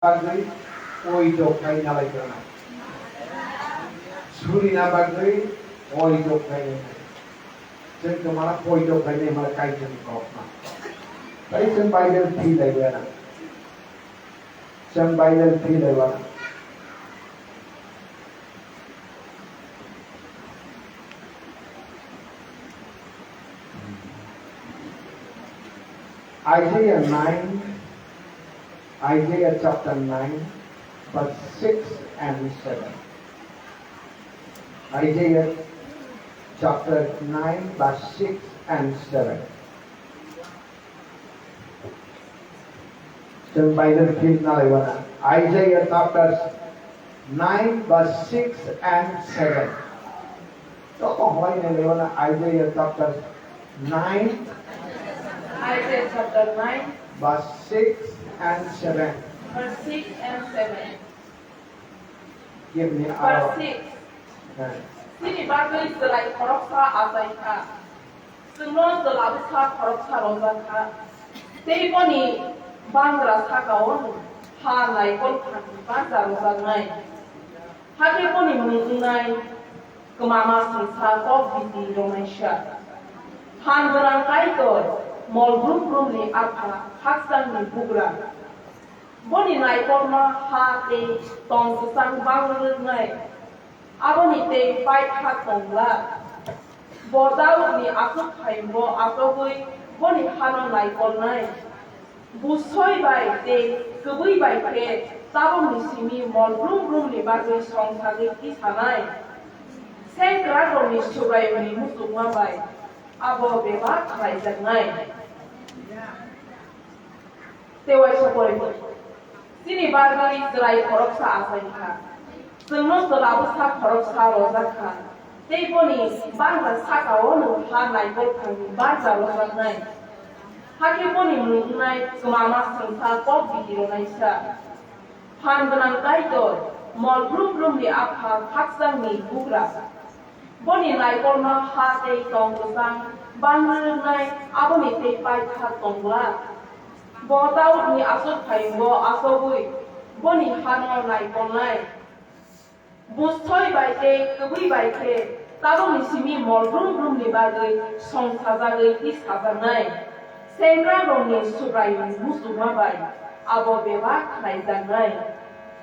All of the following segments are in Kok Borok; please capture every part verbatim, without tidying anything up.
bagwi poito khlai nalai gana. Surina bagwi poito khlai nai. Chwng kwmana poito khlai nai hwnba Kaitorni kokma. Tei chwng Bible phi lai gana. Chwng Bible phi lai gana. Isaiah nine, Isaiah chapter nine, verse six and seven. Isaiah chapter nine, verse six and seven. Chwng Bible phi nalai gana. Isaiah chapter nine, verse six and seven. Joto hwlai nai lai gana Isaiah chapter nine, Isaiah chapter nine, verse six and seven. Verse six and seven. Give me Verse our six. Chini bagwi chwrai khoroksa achai kha. Chwngno chwla bwsa khoroksa rojak kha. Tei boni bangra saka-o ha naikol thani barja rojaknai. Hakhe boni mung wngnai kwmama swngsa kok biti ronaisa. Phan gwnang Kaitor, mol brum brumni apha, khakchangni bugra. Boni naikolma ha tei tong kwchang bang rwrwknai, aboni tei paitha tong glak. Bo Daudni aswk phaiyungo achugwi boni hano naikolnai. Bujsoi bai tei kwbwi bai khe tabukni simi mol brum brumni bagwi song sagwi tisanai. Sengkrakrokni Subraiyungni muchungma bai abo bebak khlaijaknai. Tei uaisa porwi bo chini bagwi chwrai khoroksa achai kha. Chwngno chwla bwsa khoroksa rojak kha. Tei boni bangra saka-o nwng ha naikol thangni barja rojaknai. Hakhe boni mung wngnai kwmama swngsa kok biti ronaisa. Phan gwnang Kaitor, mol brum brumni apha, khakchangni bugra. Boni naikolma ha tei tong kwchang bang rwrwknai, aboni tei paitha tong glak. Bo Daudni aswk phaiyungo achugwi boni hano naikolnai. Bujsoi bai tei kwbwi bai khe tabukni simi mol brum brumni bagwi song sajagwi tisajaknai. Sengkrakrokni Subraiyungni muchungma bai abo bebak khlaijaknai.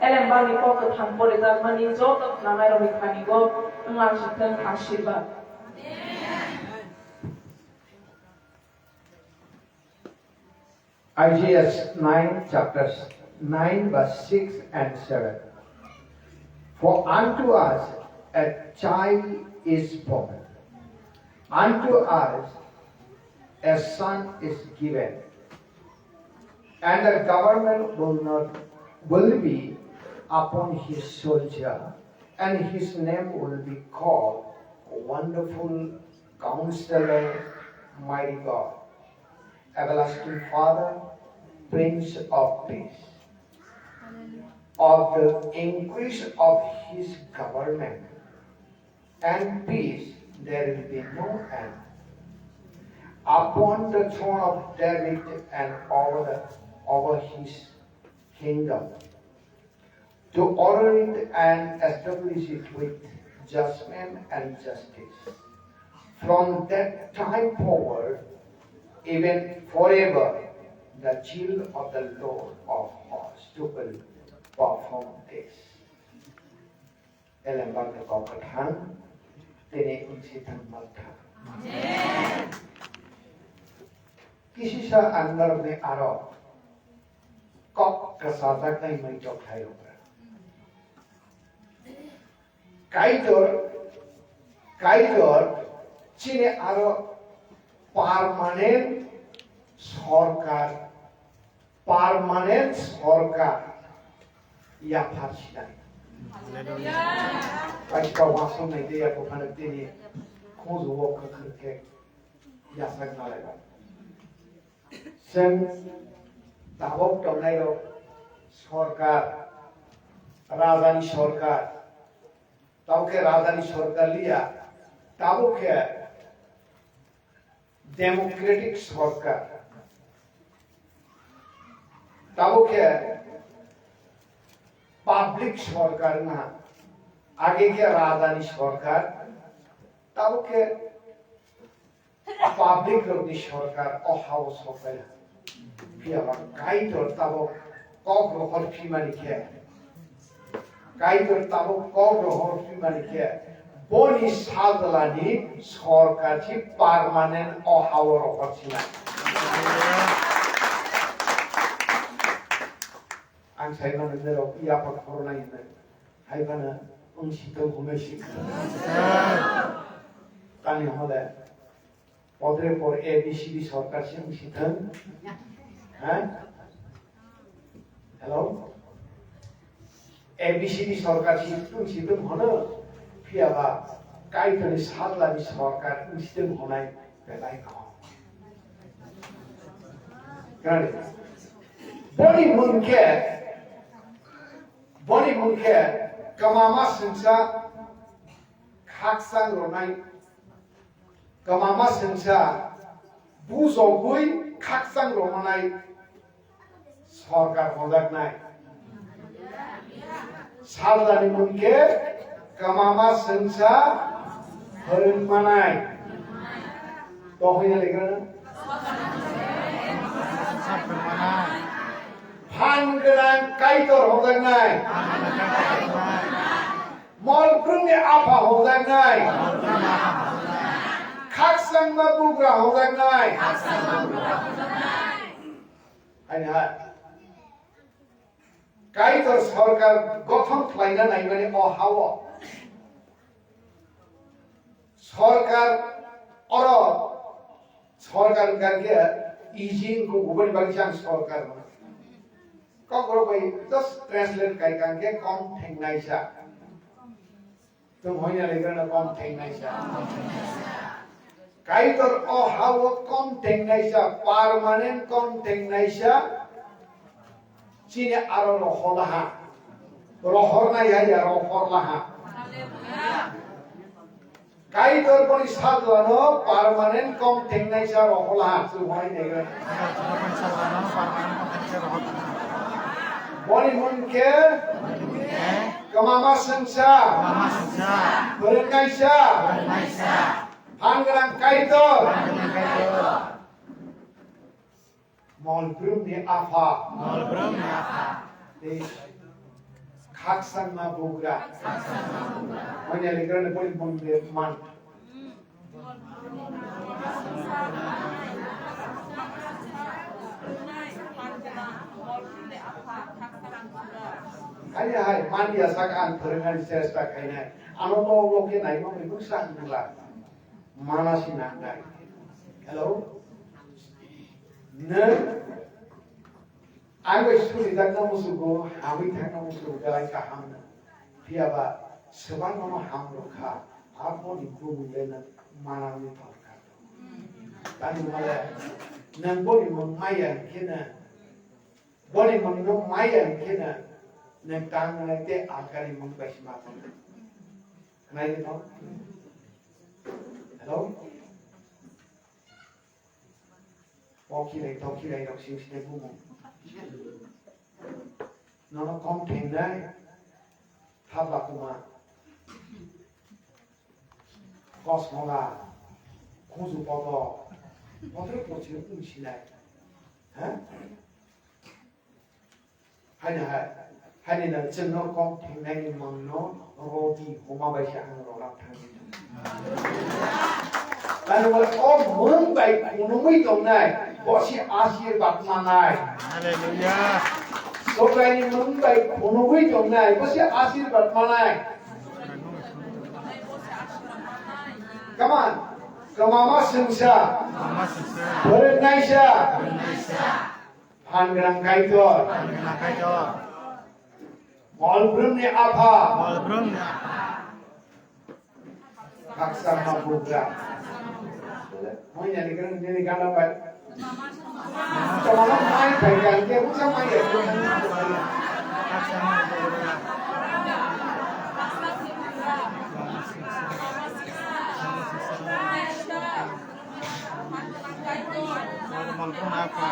Elembakni kok kwthang porejakmani joto khnanairokni thani-o wng langsithwng ashirbad. Isaiah nine, chapter nine, verse six and seven. For unto us a child is born, unto us a son is given, and the government will not, will be upon his shoulder, and his name will be called Wonderful Counselor, Mighty God, Everlasting Father, Prince of Peace. Of the increase of his government and peace there will be no end upon the throne of David and over the, over his kingdom, to order it and establish it with judgment and justice. From that time forward, even forever, the zeal of the Lord of hosts will perform this. Elembakni kok kwthang, tini wngsi thang maltha. Kisisa ang norokni aro kok kwchajak nai mai tok khlai rwkha. Kaitor, Kaitor chini aro permanent sorkar, permanent sorkar yaphar sinai. Kaisa wasong nai de ya buphano tini khunju o kwkhwrwng khe yachak nalai. Chwng tabuk tongnairok sorkar, rajani sorkar, tabuk khe rajani sorkar liya, tabuk khe democratic sorkar, tabuk khe Public sorkar wngha. Age khe rajani sorkar, tabuk khe public rokni sorkar o hao sokphaikha. Phiyaba Kaitor tabuk kok rohor phimani khe, Kaitor tabuk kok rohor phimani khe, boni sajlani sorkar si permanent o hao rohor sinai. Ang sai mano norok yapha khornai hinwi. Hai phano wng si tong hwnwi si kha. Tani hole podre por A B C D sorkar se wng si thang. Ha? Hello? A B C D sorkar se wng si tong hwno. Phiyaba Kaitorni sajlani sorkar wng si tong hwnai belai kok. Kani? Boni mung khe Boni mung khe kwmama sengsa khakchang rwnai, kwmama sengsa bujogwi khakchang rwnai sorkar hojaknai. Sajlani mung khe kwmama sengsa phwrwng manai. Tohoi ya legra. Phan gwnang Kaitor hojaknai. Mol brumni apha hojaknai. Khakchangma bugra hojaknai. Hai hai. Kaitor sorkar gothon khlaina naimani o hao. Sorkar oro sorkar wngkha khe easy wngkha, uboni bagwi se ang sorkar hwnwi. Kokrok bai just translate kai kang khe kom thengnaisa. Tum hoina legrana kom thengnaisa. Kaitor o hao kom thengnaisa, permanent kom thengnaisa. Chini aro rohorlaha. Rohornai ya, ya rohorlaha. Kaitor boni sajlano permanent kom thengnaisa rohorlaha. Tum hoina legrana. Boni mung khe kwmama sengsa. Phwrwngnaisa. Phan gwnang Kaitor. Mol brumni apha. Tei khakchangma bugra. Manya legrani boni mung de man. Ani hai manya sak ang phwrwngani chesta khainai. Ano to loke naima bai bwsa hwnla. Mana si nangnai. Hello? Nwng ang bai suri dakna musugo, hamwi thangna musugo, belai kaham no. Phiyaba swbang no ham rwkha, aboni bumung le nwng manani thorkha. Tamo male nwng boni mung maya hinkhe no, boni mung no maya hinkhe no, nwng tangnai tei alkani mung bai se ma thangna. Khwnai de thong? Hello? Pokhirai tokhirai rok sing sini bumung. Nono kom thengnai. Thapla kuma. Kosmola. Khuju poto. Potre pochir ung sinai. Ha? Haini hai, haini no chwngno kok thengnaini mungno roti homa bai se ang rwlap thangwi tongo. Tani wale o mung bai phunugwi tongnai, bo se ashirbad manai. Hallelujah. Sobraini mung bai phunugwi tongnai, bo se ashirbad manai. Come on. Kwmama sengsa. Kwmama sengsa. Phwrwngnaisa. Phwrwngnaisa. Phan gwnang Kaitor. Phan gwnang Kaitor. Mol brumni apha. Mol brumni apha. Khakchangma bugra. Moi yani gwnang nini gana bai. Tongma mai bai kan ke busa mai ya. Khakchangma bugra. Mol brumni apha.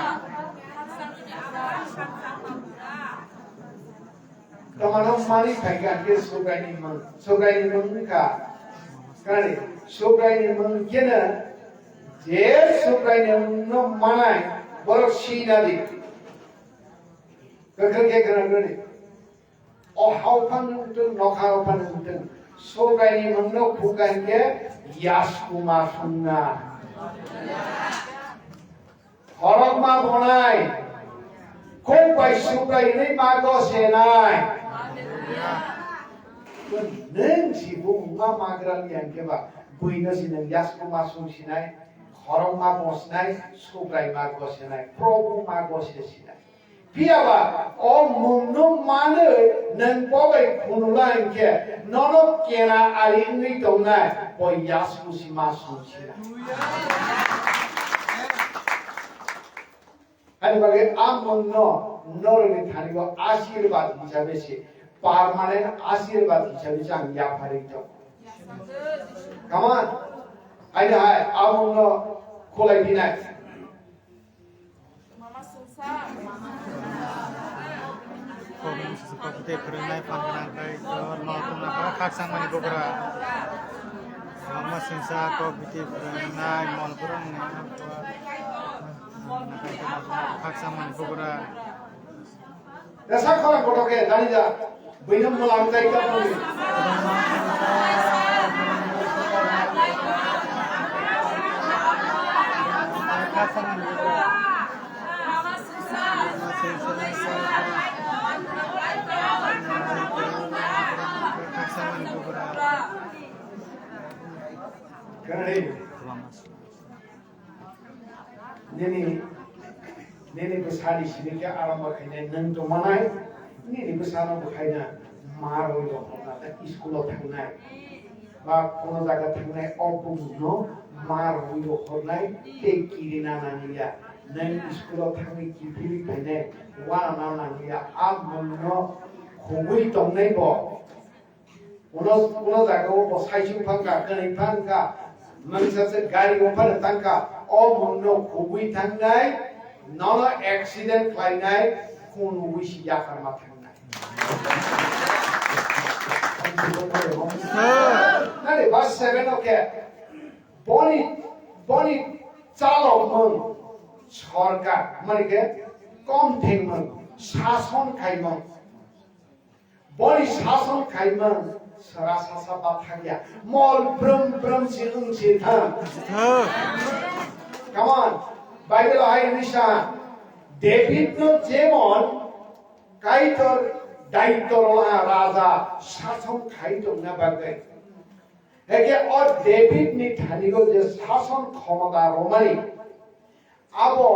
Tomano mani phaikha khe Subraini mung. Subraini mung wngkha. Kani? Subraini mung khe no je Subraini mung no manai borok sina di. Kwkhwrang khe kwkhwrang rwdi. O hao phano wngtwng, nokha o phano wngtwng. Subraini mung no khukha khe yasku ma sungna. Khorokma bonai, kok bai Subrai hwnwi ma gosenai. Nwng si bumungma magrani ang khe ba, buino si nwng yasku ma sung sinai, khorokma bo sinai, Subrai ma gosenai, Probhu ma gose sinai. Phiya ba o mungno manwi nwng bo bai khunula hinkhe nono kena ali wngwi tongnai bo yasku si ma sung sinai. Ani bagwi a mungno norokni thani bo asirwad hisabe se, permanent asirwad hisabe se ang yapharwi tongo. Come on. Ani hai a mungno khulai phinai. Kokni sisi kokte phwrwngnai phan gwnang tei jor malkhung nangkha khakchangmani bugra. Mama singsa kok biti phwrwngnai mol borokni khakchangmani bugra. Resa khorang kotor khe dani ja. Buino mwlang tai ka mani. Kani? Nini, nini bwsani simi khe arambo khainai nwng tongmanai, nini bwsano bo khaina ma rwui rohorna tei school-o thangnai, ba kono jaga thangnai, o bumungno ma rwui rohornai tei kirina nangliya. Nwng school-o thangwi kiphilwi phainai, uanana nangliya, a mungno khugui tongnai bo. Uno, uno jaga o bo saichung phangkha, kwnwi phangkha, mangsa se gari o phano tangkha, o mungno khugui thangnai, nono accident khlainai, khunugui si yakarma thangnai. Nani verse seven o khe, boni, boni chalokmung sorkar, mani khe kom thengmung, sason khaimung. Boni sason khaimung sera sasa bathakya, mol brum brum si wng si thang. Come on, Bible hai hwnwi sa, David no jemon Kaitor daityo rwlaha raja sason khai tongna bagwi. Heke o David ni thani go je sason khomota romani, abo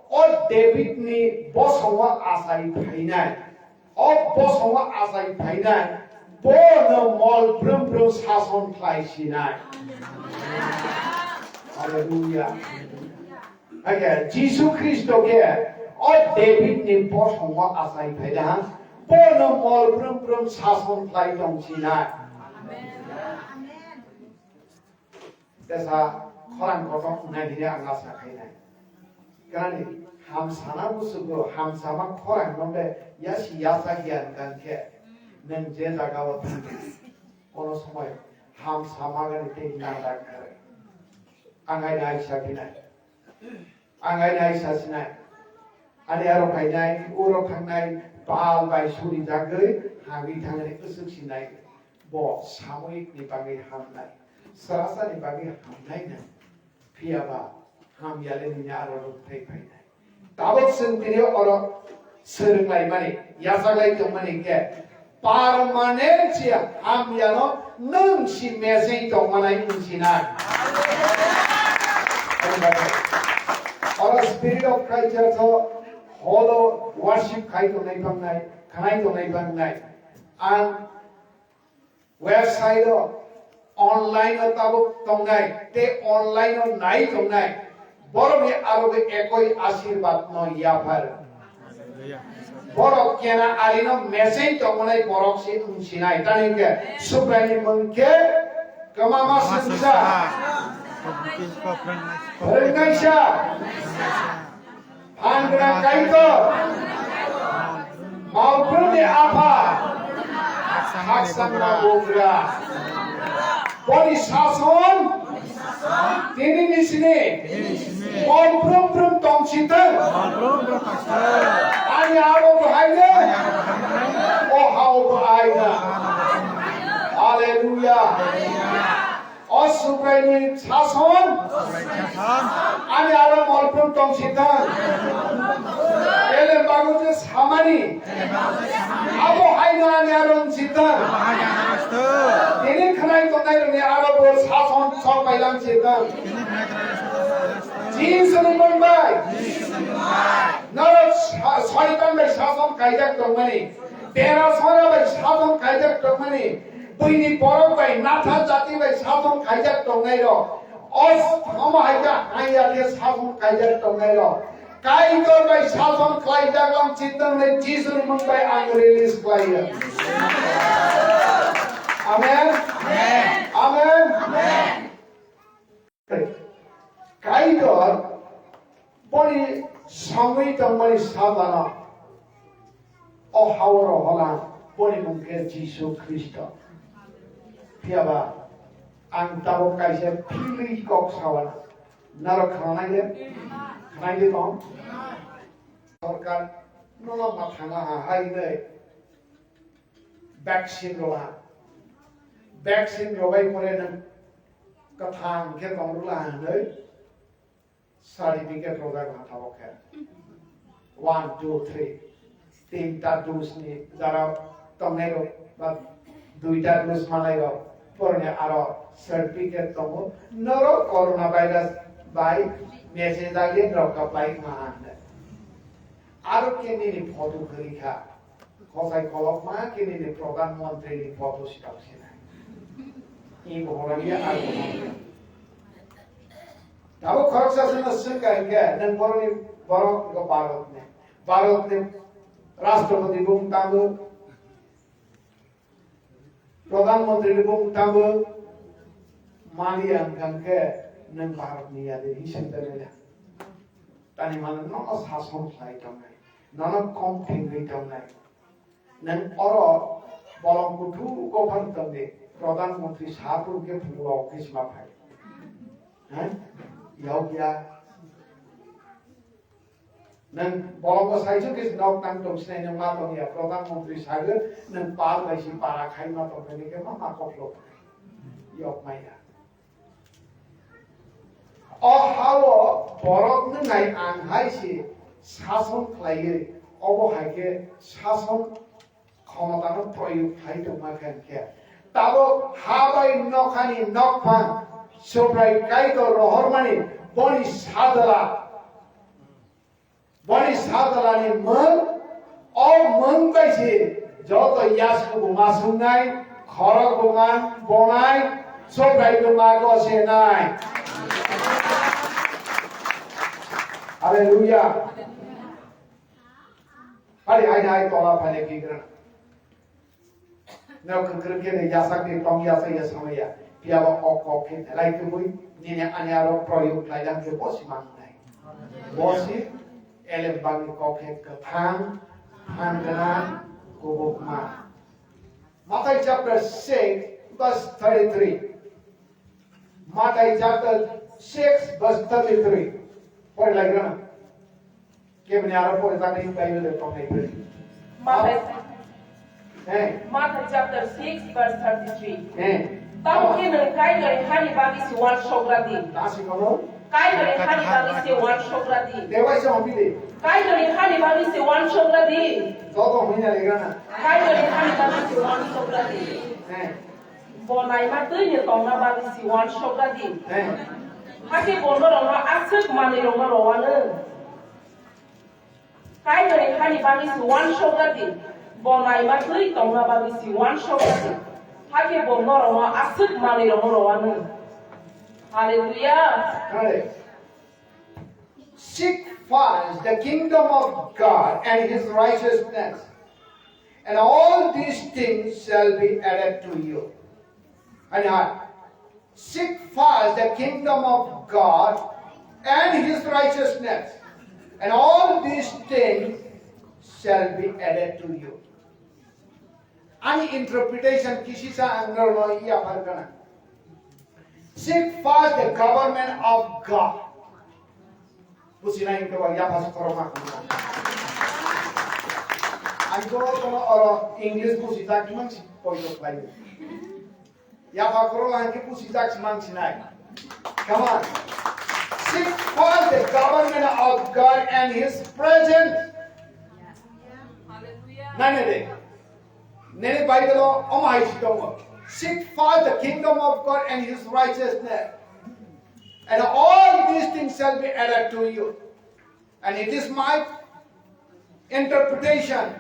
o David ni bosongo achai phainai, o bosongo achai phainai, bono mol brum brum sason khlai sinai. Hallelujah. Hake Jisu Khristo khe o David ni bosongo achai phaida, bono mol brum brum sason khlai tong sinai. Tesa khorang kotor wngnai hwnwi ang asa khainai. Kani ham sana busugo, ham sama khorang no be yasi yasa hiyan kan khe nwng je jaga o thang kono somoi ham sama gani tei nang dak kharwi. Ang ai nai sa khinai. Ang ai nai sa sinai. Ani aro phainai, uro thangnai, bal bai suri jagwi, hagwi thangnai, kwswk sinai. Bo samoyik ni bagwi hamnai, srasa ni bagwi hamnai nang. Phiya ba hamya le nini aro rwk thai phainai. Tabuk chwng tini oro swrwng lai mani, yachak lai tong mani khe, permanent si hamya no nwng si mechai tong manai wng sinai. Oro Spirit of Christ Church o holo worship khai tong nai bang nai, khanai tong nai bang nai. Ang website o, online o tabuk tongnai, tei online o nai tongnai, borokni aro bo ekoi asirwad no yaphar. Borok kena alino mechai tongmanai borok se wng sinai. Tani hwnkhe Subraini mung khe kwmama swngsa, phwrwngnaisa. Phan gwnang Kaitor, Malbrumni Apha, Khakchangma bugra. Boni sason tini ni sini bom brum brum tong sitang. Ani abo bo haino. O hao bo aina. Hallelujah. O Subraini sason ani aro molprum tong sitang. Ele bago je samani abo haino ani aro sitang. Tini khnai tongnai roni aro bo sason sok bailang sitang. Jisuni mungbai. Norok sa-, soitan bai sason kaijak tongmani. Bera sora bai sason kaijak tongmani. Buini borok bai natha jati bai sason kaijak tongnai rok. O thamo hai khe haya khe sason kaijak tongnai rok. Kaitor bai sason khlaijak lam chitang le Jisuni mung bai ang release khlaiya. Amen. Amen. Kaitor boni songwi tongmani sajano o hao rohola boni mung khe Jisu Khristo. Phiyaba ang tabuk kaisa philwi kok sawana. Norok khanai de? Khanai de tong? Sorkar nono ma thanga ha hai de. Vaccine rwla. Vaccine rwbai pore nwng kwthang khe tongrwla hwnwi certificate rwjak na tabuk khe. One, two, three. Tinta dose ni jara tongnai rok ba duita dose manai rok poroni aro certificate tongo. Norok corona virus bai messenger rok kaplai ma hwnwi. Aro khe nini photo kwrwi kha. Khosai kolokma khe nini Pradhan Mantri ni photo sitao sinai. I bohorani aro bohorani. Tabuk khoroksa sino swngkha hinkhe, nwng borokni, borok wngkha Bharatni. Bharatni Rashtrapati bo wng tongo. Pradhan Mantri ni bo wng tongo, mani ang kang khe nwng Bharat ni ya de hi sing tong ya. Tani mano nono sason khlai tongnai, nono kom thengwi tongnai. Nwng oro bolong kuthuk o phano tong di, Pradhan Mantri sa phuru khe phungo office ma phai. Ha? Yok ya. Nwng bolongo saichuk khe nok tang tong sinai nwng ma tong ya, Pradhan Mantri sagwi nwng pal bai si para khai ma tong khe ma ma koklo yok maya. O hao borok nwngnai ang hai se sason khlaiwi, obo hai khe sason khomotano proyog khai tongma khe hinkhe, tabuk ha bai nokhani nokphang Subrai Kaitor rohormani boni sajla. Boni sajlani mung, o mung bai se joto yasku bo ma sungnai, khorok bo ma bonai, Subrai bo ma gosenai. Hallelujah. Hari hai hai tola phale kigra. Nok kwkrwk khe de yasakni tong yasa ya samaya. Phiya bo o kok khe belai kwbwi nini ani aro proyog khlaijak khe bo si mangnai. Bo si elembakni kok khe kwthang, phan gwnang, kubukma. Mathai chapter six verse thirty-three. Mathai chapter six verse thirty-three. Pori lai gana. Kemini aro pori tangni Bible de tong nai pori. Mathai. Hey. Mathai chapter six verse thirty-three. Hey. Tamo khe nwng Kaitorni hani bagwi se uansuk radi. Tasi kono. Kaitorni hani bagwi se uansuk radi. Debai se hobi de. Kaitorni hani bagwi se uansuk radi. Joto hoi na le gana. Kaitorni hani bagwi se uansuk radi. Hey. Bo naima twi ni tongna bagwi si uansuk radi. Hey. Hakhe bo norokno aswk manwirokno rw anw. Kaitorni hani bagwi si uansuk radi. Bo naima twi tongna bagwi si uansuk radi. Hakhe bo norokno aswk manwirokno rw anw. Hallelujah. Hey. Seek first the kingdom of God and his righteousness, and all these things shall be added to you. And I, seek first the kingdom of God and his righteousness, and all these things shall be added to you. Ani interpretation kisisa ang norno yapharkana. Seek first the government of God. Businai hingke ba yaphas khorokma khorokma. Ang jotono oro English bujijak mang si poito khlai. Yapha khorokma hingke bujijak mang sinai. Come on. Seek first the government of God and his presence. Nai nai de. Nini Bible o omo hai si tongo. Seek first the kingdom of God and his righteousness. And all these things shall be added to you. And it is my interpretation.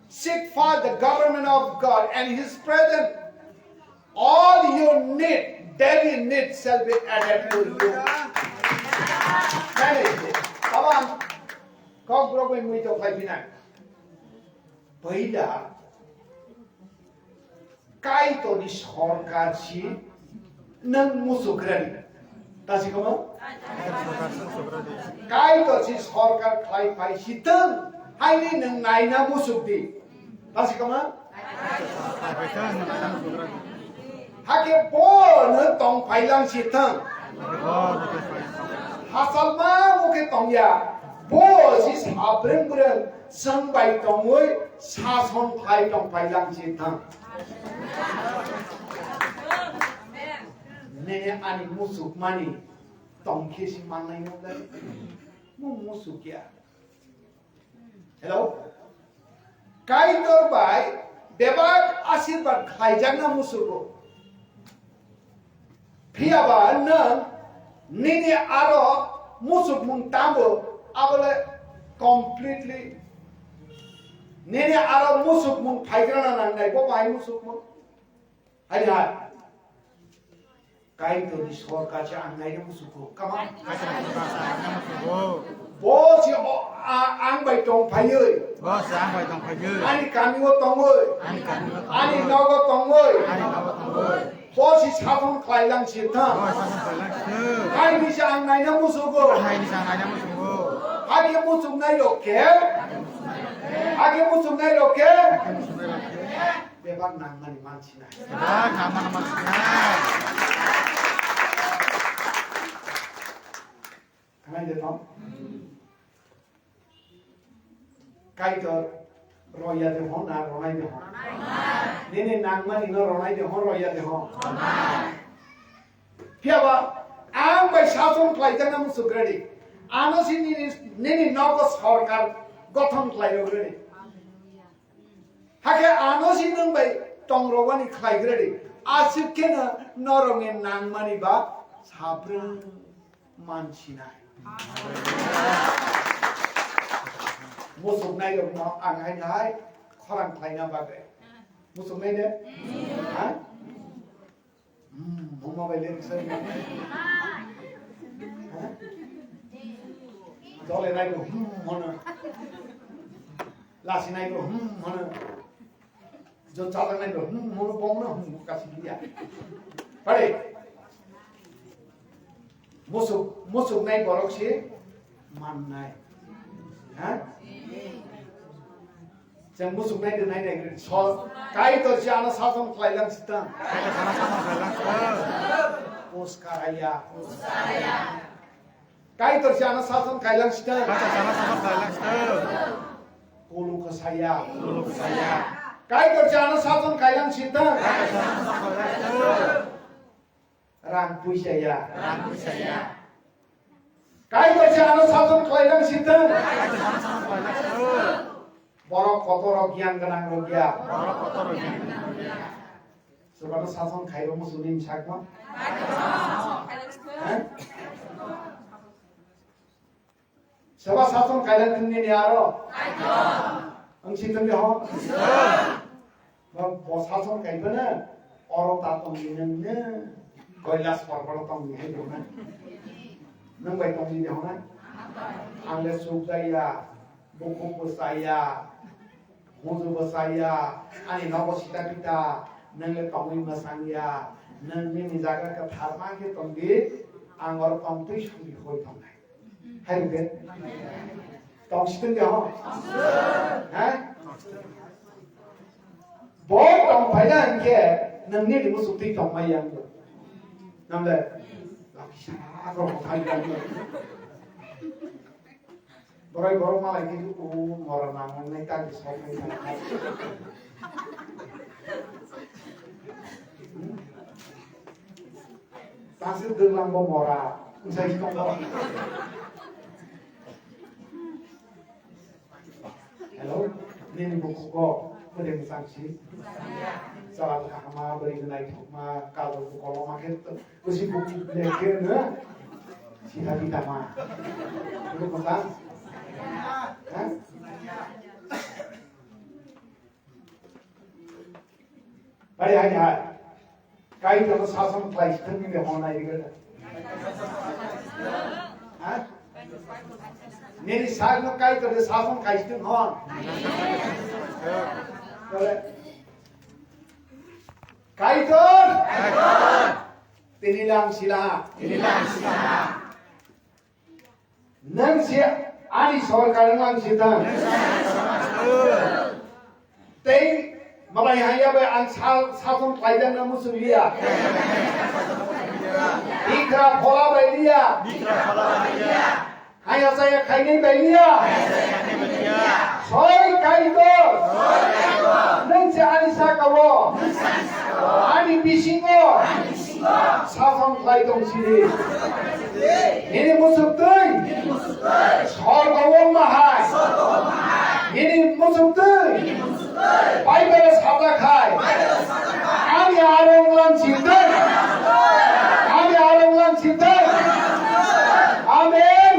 Seek first the government of God and his presence. All your need, daily need shall be added to you. Manage it. Come on. Kok brok bai mui to khai pinai. Paida. Kaitorni sorkar si nwng musukrani. Tasi komo? Kaitor si sorkar khlai phai si thwng, haini nwng naina musuk di. Tasi komo? Hake bo nwng tong phai lang si thwng. Hasalma muke tongya. Bo si sabreng breng. Chwng bai tongwi sason khlai tong phai lang si thang. Nini ani musuk mani tong khe si mannai no lai. Mo musuk ya. Hello? Kaitor bai bebak asirbat khlaijakna musugo. Phiyaba nwng nini aro musukmung tamo, abole completely nini aro musukmung phaigrana nangnai, bo bahai musukmung? Hai hai. Kaitorni sorkar se ang naina musugo. Kama? Bo si o, a, ang bai tong phaiwi. Bo si ang bai tong phaiwi. Ani kami o tongwi. Ani kami o tongwi. Ani nogo tongwi. Ani nogo tongwi. Bo si sason khlai lang si thang. Bo si sason khlai lang si thang. Hai ni sa ang naina musugo. Hai ni sa ang naina musugo. Hake musuk nai rok khe. Hake musuk nai rok khe. Hake musuk nai rok khe. Bebak nangmani mansinai. Bebak nangmani mansinai. Khanai de thong? Kaitor roya de hon na ronai de hon? Nini nangmani no ronai de hon, roya de hon? Phiyaba ang bai sason khlai jakna musukrani. Ano si nini, nini nogo sorkar gothon khlai rwrwni. Hakhe ano si nwng bai tongrobani khlaigradi. Aswk kheno norokni nangmani ba sabrwng mansinai. Musuknairokno ang hai hai khorang khlaina bagwi. Musuknai de? Ha? Hmm, mama bai lyrics sai. Ha? Dole nai ko, hmm, hono. Lasi nai ko, hmm, hono. Jo chajak nai ko, hmm, hono, bong no, hmm, kasi dia. Pare. Musuk, musuk nai borok si mannai. Ha? Chwng musuk nai de nai nai gri. So, Kaitor si ano sason khlai lang sitang. Kaitor si ano sason khlai lang sitang. Puskaraya. Kaitor si ano sason khlai lang sitang. Kaitor si ano sason khlai lang sitang. Kulu kasaya. Kulu kasaya. Kaitor si ano sason khlai lang sitang. Kaitor si ano sason khlai lang sitang. Rang puisa ya. Rang puisa ya. Kaitor si ano sason khlai lang sitang. Kaitor si ano sason khlai lang sitang. Borok kotor rok giyan gwnang rok ya. Borok kotor rok giyan gwnang rok ya. Soba no sason khlai rok musu ni sak ma? Hah? Soba sason kailang thwngni ni aro? Ang si thwngni ho? Bo, bo sason kaibana oro ta tongni nang ne Kailas porboto tongni hai dong na. Nang bai tongni de hona? Ang le suk jaya, bukhuk bo saya, Muju bwsaya, ani nogo sita pita, nwng le tongwi mwsang ya, nwng nini jaga kwthar ma khe tong di, ang oro tongtwi suri hoi tongnai. Hai rwkhe? Tong si tong di ho? Ha? Bo tong phaina hinkhe nwng nini muchuk twi tong mai yang. Nang le? Lakisa rok thai yang. Borai borok malai khe o mora nang nai ta di sok nai ta. Tasi dwlang bo mora. Wngsa si tong bo. Hello, nini bukugo kwrwi mwchang si. Chwla bwkha hama, bwrwi naithokma, kalo koloma khe to, kwsi buku le khe no. Sitha pitama. Kwrwi mwchang? Ha? Hai, hai, hai. Kaitorno sason khlai sithwng nini hwn nai rwgwi. Ha? Nini sakno Kaitorno sason khlai sithwng hwn. Tole. Kaitor! Tini lang sila. Tini lang sila. Nwng se ani sorkar nwng ang sitang. Tei malai haya bai ang sal, sason khlaijakna muchung liya. Bikra phola bai liya. Haya chaya khainai bai liya. Soi Kaitor. Nwng se ani saka o. Ani bisingo. Sason khlai tong sidi. Nini muchuk twi. Sorgo wng ma hai. Nini muchuk twi. Bible sajak hai. Ani aro wng lang sitwng. Ani aro wng lang sitwng. Amen.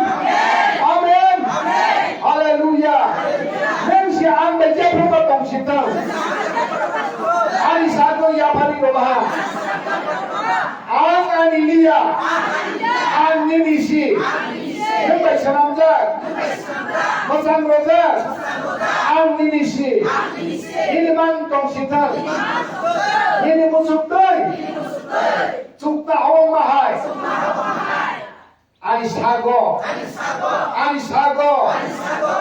Amen. Hallelujah. Nwng se ang bai jephru ba tong sitwng. Ani sakno yaphari rwbaha. Ang ani liya. Ang nini si. Nwng bai swnamjak. Mwchang rwjak. Ang nini si. Nini mang tong sitwng. Nini muchuk twi. Chukna hawng ma hai. Ani sago. Ani sago. Ani sago.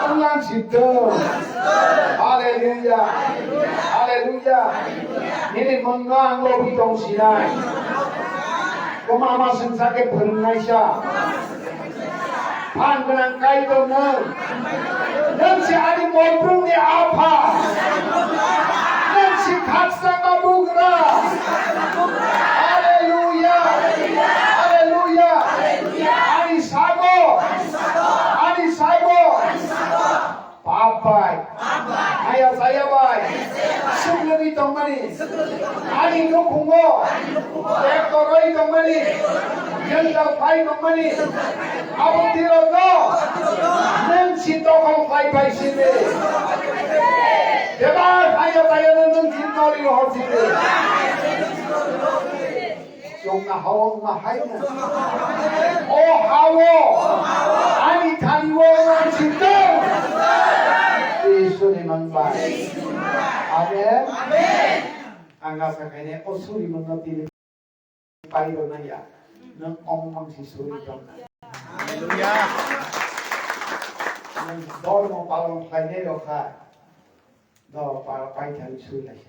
Wng lang sitwng. Hallelujah. Hallelujah. Nini mungno ang lobwi tong sinai. Kwma ma swngsa khe phwrwngnaisa. Phan gwnang Kaitor nwng. Nwng se ani morphwrwngni apha. Nwng se khakchangma bugra. Hallelujah. Hallelujah. Ani sago. Ani sago. Pap bai. Haya chaya bai. Suklwgwi tongmani. Ani nukhungo. Bek toroi tongmani. Jengdal phai tongmani. Abo tirokno. Nwng si dokhol khlai phai sidi. Bebak haya chaya nwng si nori rohor sidi. Chwngno hao wngma hai no. O hao ani thani o wng sitwng. Jisuni mang bai. Amen. Ang asa khaine o suri mano tini pai rw nai ya. Nwng ong mang si suri tong. Hallelujah. Nwng dormo palon khlainai rok kha. Do pa pai thani sui lai.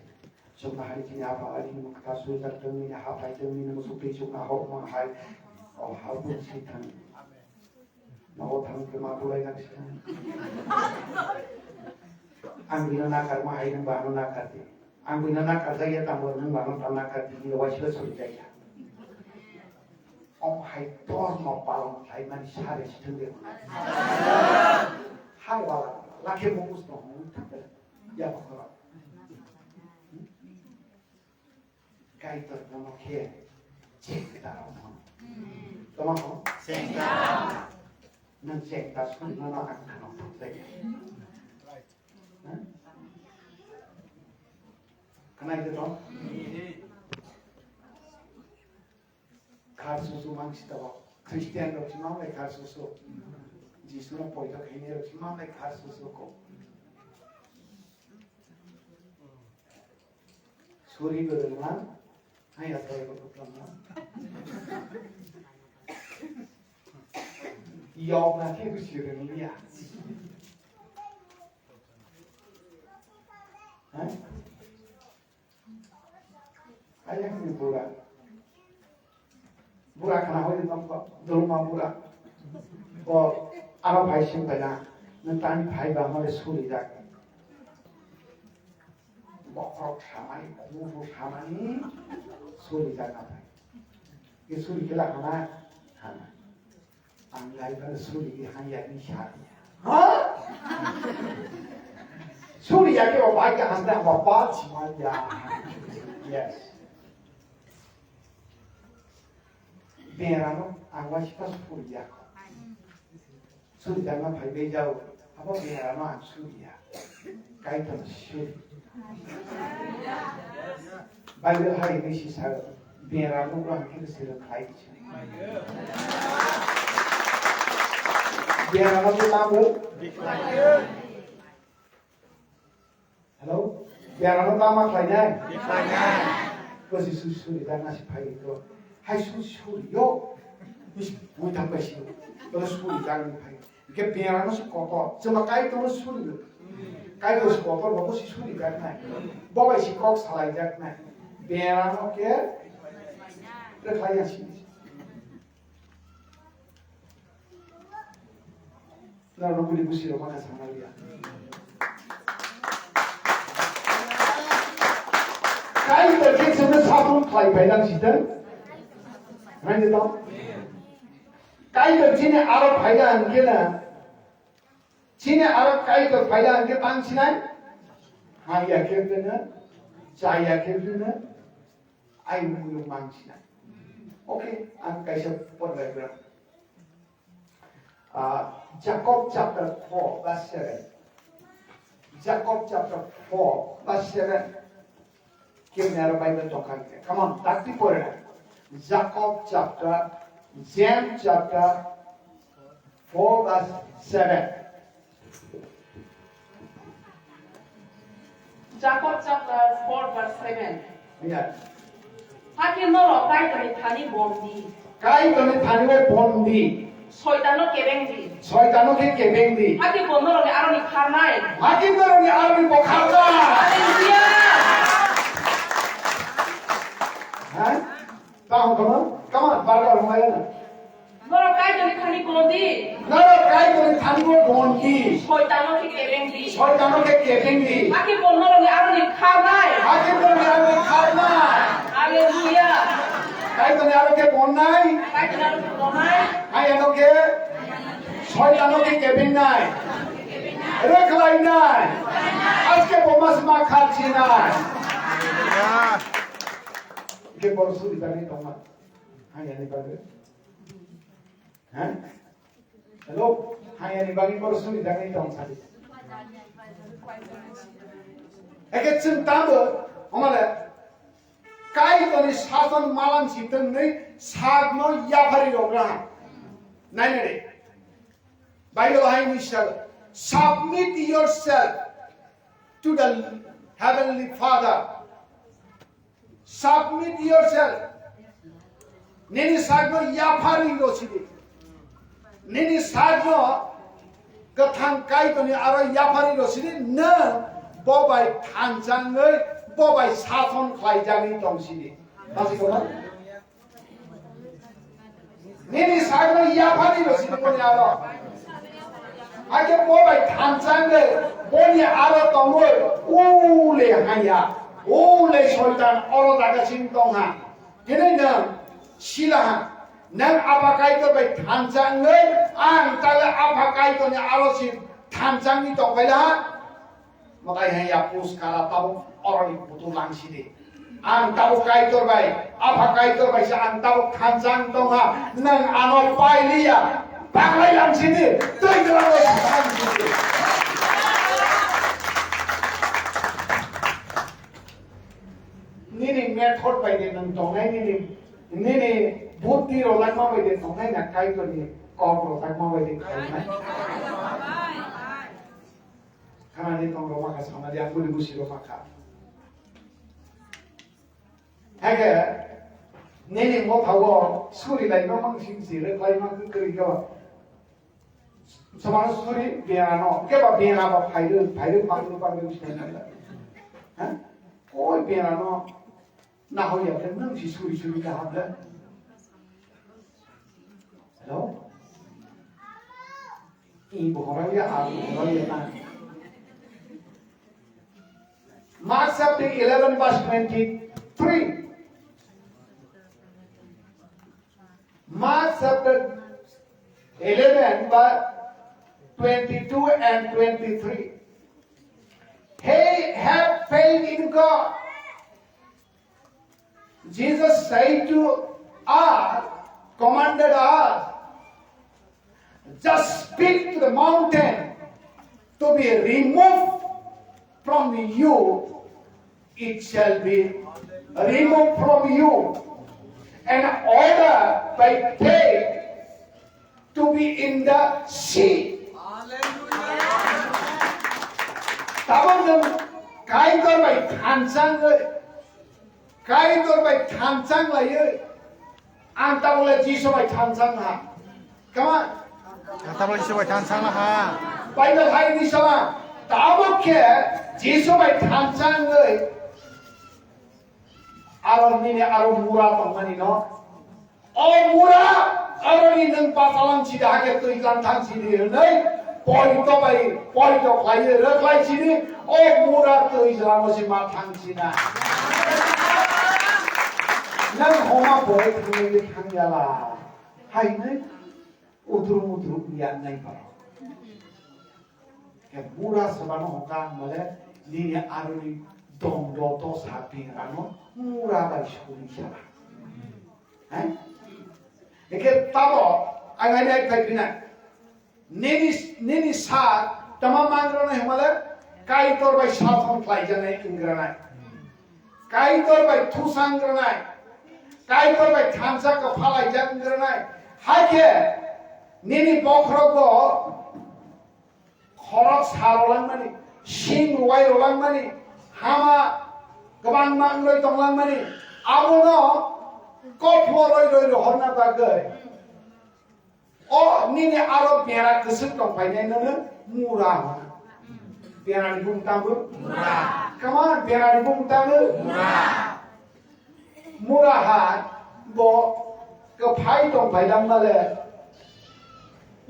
Chukna hari chini apa hari ni mukta sui tak tengni ha pai tengni ni musuk tei chukna hok ma hai. O ha bu si thang. Nogo thang ke ma bulai nak si thang. Ang bino nakar ma hai nang ba no nakar di. Ang bino nakar jaya tamo nang ba no ta nakar di ni wai sila sui jaya. Om hai dormo palon khlai mani sare si thang de. Hai wala lakhe mo us no hong thang de. Ya, Kaitor bono khe chengta rok no. Tama ho? Chengta. Nang chengta sung no ang khano thai. Kanai to? Khar susu mang si tabok. Christian rok si mang lai khar susu. Jisu no poito khaini rok si mang lai khar susu ko. Suri bo rwngma, hai asai bo rwngma. Yok na khe bo si rwngya. Ha? Ayang ni bura. Bura khna hoi tong ko, dulma bura. Bo aro phai sim bai na, nang tani phai ba hore suri jak. Bokhorok samani, kubu samani, suri jak na phai. Ye suri kela hana, hana. Ang lai ba suri ki hanya ni sha. Ha? Suri ya ke o bai ka handa ba ba chima ya. Yes. Berano ang waisa suriya. Suriya ma phai bai jao. Abo berano ang suriya. Kaitor suri. Bible hai ni si sa berano ko ang kiri sira khai. Berano ko tamo. Hello? Berano tama khlainai? Kosi su suri dan nasi phai ko. Hai su suri yo. Mis bui tam bai si. Ko suri dan ni phai. Ke berano su koto. Cuma kai to suri. Kai to su koto, bo si suri dan nai. Bo bai si kok salai dan nai. Berano ke. Re khlai ya si. Norok bini busi rok ma kha sama liya. Kaitor khe chwngno satung khlai phaidang sitang. Nai de tong. Kaitor chini aro phaida hwnkhe na. Chini aro Kaitor phaida hwnkhe tang sinai. Haya khe bini. Chaya khe bini. Ai mulu mang sinai. Okay, ang kaisa porlai bra. Ah, Jacob chapter four verse seven. Jacob chapter four verse seven. Kimni aro Bible tongkha hwnkhe. Come on, dakti pore na. Jacob chapter, James chapter four verse seven. Jacob chapter four verse seven. Yeah. Hakhe norok Kaitorni thani bondi. Kaitorni thani bai bondi. Soitanno kebeng di. Soitanno khe kebeng di. Hakhe bo norokni aroni kharnai. Hakhe norokni aroni bo kharnai. Hallelujah. Ha? Tamo, tamo, come on, bar bar hwnlai na. Norok Kaitorni thani bondi. Norok Kaitorni thani bondi. Soitanno khe kebeng di. Soitanno khe kebeng di. Hakhe bo norokni aroni kharnai. Hakhe bo norokni aroni kharnai. Hallelujah. Kaitorni aro khe bonnai. Kaitorni aro khe bonnai. Hai ano khe soitanno khe kebengnai. Rekhlainai. Aske bo mas ma kharchinai. Ke bor suri tani tongma. Hai ani bagwi. Ha? Hello? Hai ani bagwi bor suri tani tong sadi. Eke chwng tabo, omale, Kaitorni sason malam si tongni sakno yaphari rogra. Nai nai. Bible hai ni sal, "Submit yourself to the Heavenly Father." Submit yourself. Nini sakno yaphari rosidi. Nini sakno kwthang Kaitorni aro yaphari rosidi, nwng bo bai thanchangwi, bo bai sason khlaijagwi tongsidi. Masi kwthang? Nini sakno yaphani rw sini boni aro. Hakhe bo bai thanchang de boni aro tongwi ule haya. Ule soitan oro jaga sini tongha. Hini nwng silaha. Nwng Apha Kaitor bai thanchangwi ang tale Apha Kaitorni aro si thanchangni tongkhaila ha. Mwtai hai ya puskara tabuk oroni butu langsidi. Ang tabuk Kaitor bai, Apha Kaitor bai se ang tabuk thanchang tongha, nwng ano pailiya, paklai langsidi, twi kwlangwi langsidi. Nini method bai de nwng tongnai, nini, nini buddhi rwlangma bai de tongnai na Kaitorni kok rwjakma bai de khainai. Khamani tong rok makha samadi ang budi busi rok makha. Hake nini motha o suri lai no mang sing si rek lai mang kwrwi khe ba. Samano suri bera no ke ba bera ba phai rw phai rw mang rw pang rw sing. Ha? Koi bera no. Nahoya khe nwng si suri suri kaham le. Hello? I bohoraya, a bohoraya na. Mark chapter eleven verse twenty-three. Mark chapter eleven verse twenty-two and twenty-three. Hey, have faith in God. Jesus said to us, commanded us, just speak to the mountain to be removed from you, it shall be removed from you. And order by faith to be in the sea. Tabok nwng Kaitor bai thanchangwi, Kaitor bai thanchang laiwi, ang tabole Jisu bai thanchang ha. Kama? Ang tabole Jisu bai thanchang ha. Bible hai ni sala, tabok khe Jisu bai thanchangwi, aro nini aro mura tongmani no. O mura, aroni nwng bachalang sidi, hakhe twijlang thang sidi hwnwi poito bai poito khlaiwi rwkhlai sidi, o mura twijlango se ma thang sina. Nwng homa boi thangwi thang yala, haino utrum utrum ya nai paro. Khe mura sebano hokha mole nini aroni dongdo to sa pingrano mura bai suri sala. Hai? Eke tabo ang ani ai khai pina. Nini, nini sa tama mangrana himale Kaitor bai sathon khlai janai ingranai. Kaitor bai thusang granai. Kaitor bai thansa ka phalai jang granai. Haikhe nini bokhrogo khorok sa rolangmani, sing ruwai rolangmani, hama kwbangma wngwi tonglangmani, abono kophlo roi roi rohorna bagwi o nini aro bera kwswk tongphainainono mura hwna. Berani bumung tamo? Mura. Come on, berani bumung tamo? Mura. Mura ha bo kwphai tongphai langmale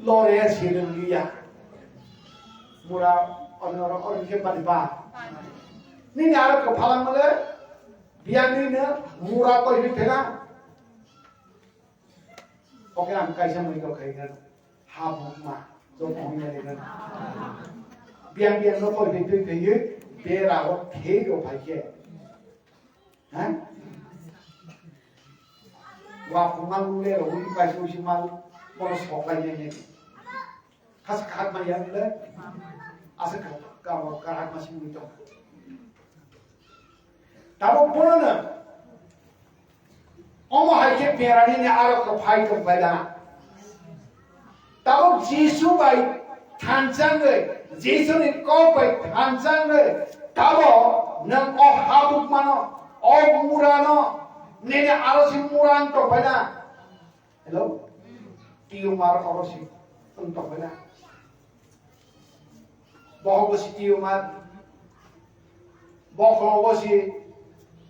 lore sirwng liya. Mura ono oro oro khe bani ba. Nini aro kwpha langmale biyang nini mura koi bi phena. Oke ang kaisa mui kok khai kan. Ha bukma. Jok kong nai kan. Biyang biyang no koi bi twi twi bera o thei ro phai khe. Ha? Wa phunga lule ro wi pai so si mal kono sok lai ne ne. Khas khat ma ya le. Asa ka ka ka hat ma si mi to. Tabo bono na. Omo hai khe berani ne aro ka phai to bai da. Tabok Jisu bai thanchangwi, Jisuni kok bai thanchangwi, tabok nwng o habukmano, o murano, nini aro si mura wng tongphaina. Hello? Tumor oro si wng tongphaina. Bohok si tumor. Bokhorogo si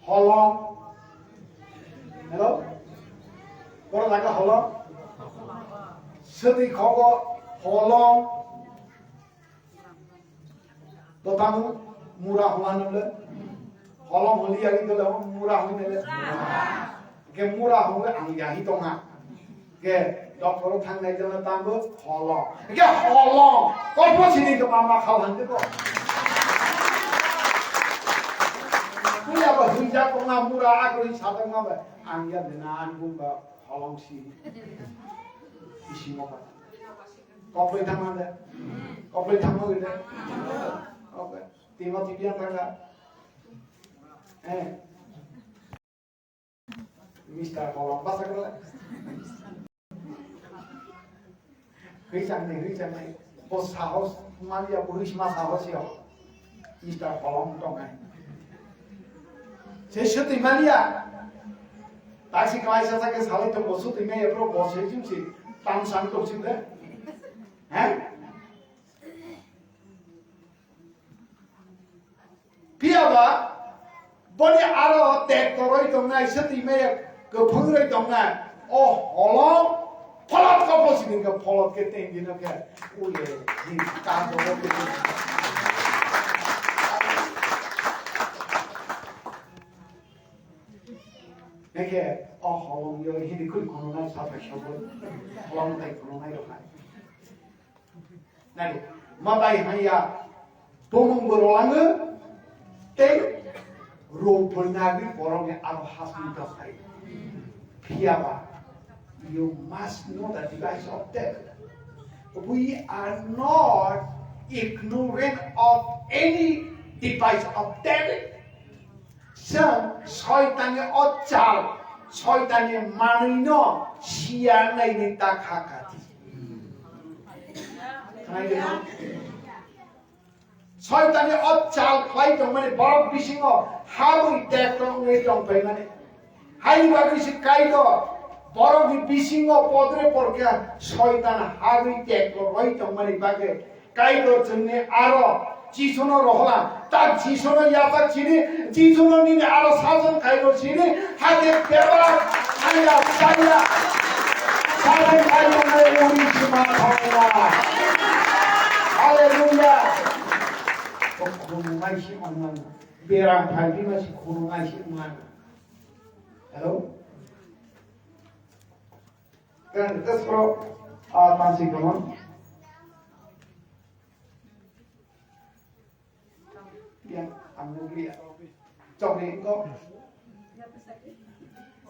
holong. Hello? Boro jaga holong. Swtwi khogo holong. Totamo mura hwnma nole. Holong holi yari dole mura hwnma nole. Ke mura hwnma ang yahi tonga. Ke doctor o thangnai jana tambo holong. Ke holong. Kopo sini ke mama khau hande ko. Kuya ba huja ko nga mura agri sadang ma ba. Ang ya dena an bung ba holong si. Isi mo ba. Kopo thangma de. Kopo thangma de. Oke. Timothy biang thangka. Eh. Mister Kolom basa kala. Hwi chang nai, hwi chang nai. Bo sahos manya, bo hwi ma sahos yo. Mister Kolom tong nai. Se swtwi manya. Taksi kaisa sa ke salai to bo swtwi manya bro bo se jim si. Tam sang to sim de. He? Phiya ba Boni aro tek toroi tongnai, swtwi maya kwphwngroi tongnai. O holong pholot khe phosi din khe pholot khe teng dino khe ule din ka jobo khe. Heke o holong yo hini khuri khononai sapa sobo holong tai khononai rok hai. Nai, matai haiya, bumung bo rolango, tei rok bo nagwi borokni aro hasing dokhai. Phiyaba, you must know the device of devil. We are not ignorant of any device of devil. Chwng Soitanni o chal, Soitanni manwino siya nainwi ta kha kati. Khwnai de no? Soitanni o chal khlai tongmani borok bisingo habwi tekto wngwi tongpaimani. Haini bagwi se Kaitor borokni bisingo podre porkha Soitan habwi tekto roi tongmani bagwi Kaitor chwngni aro Jisuno rohla, ta Jisuno yapak chini, Jisuno nini aro sajon khairo chini, hake bebak, haya, saya, sajon khairo nai uri sima thangla. Hallelujah. Khunumai si ongmano, beram phaidi ma si khunumai si ongmano. Hello? Kan, that's pro, ah, tansi kaman. Ya, ang nugri ya. Chok ni ko.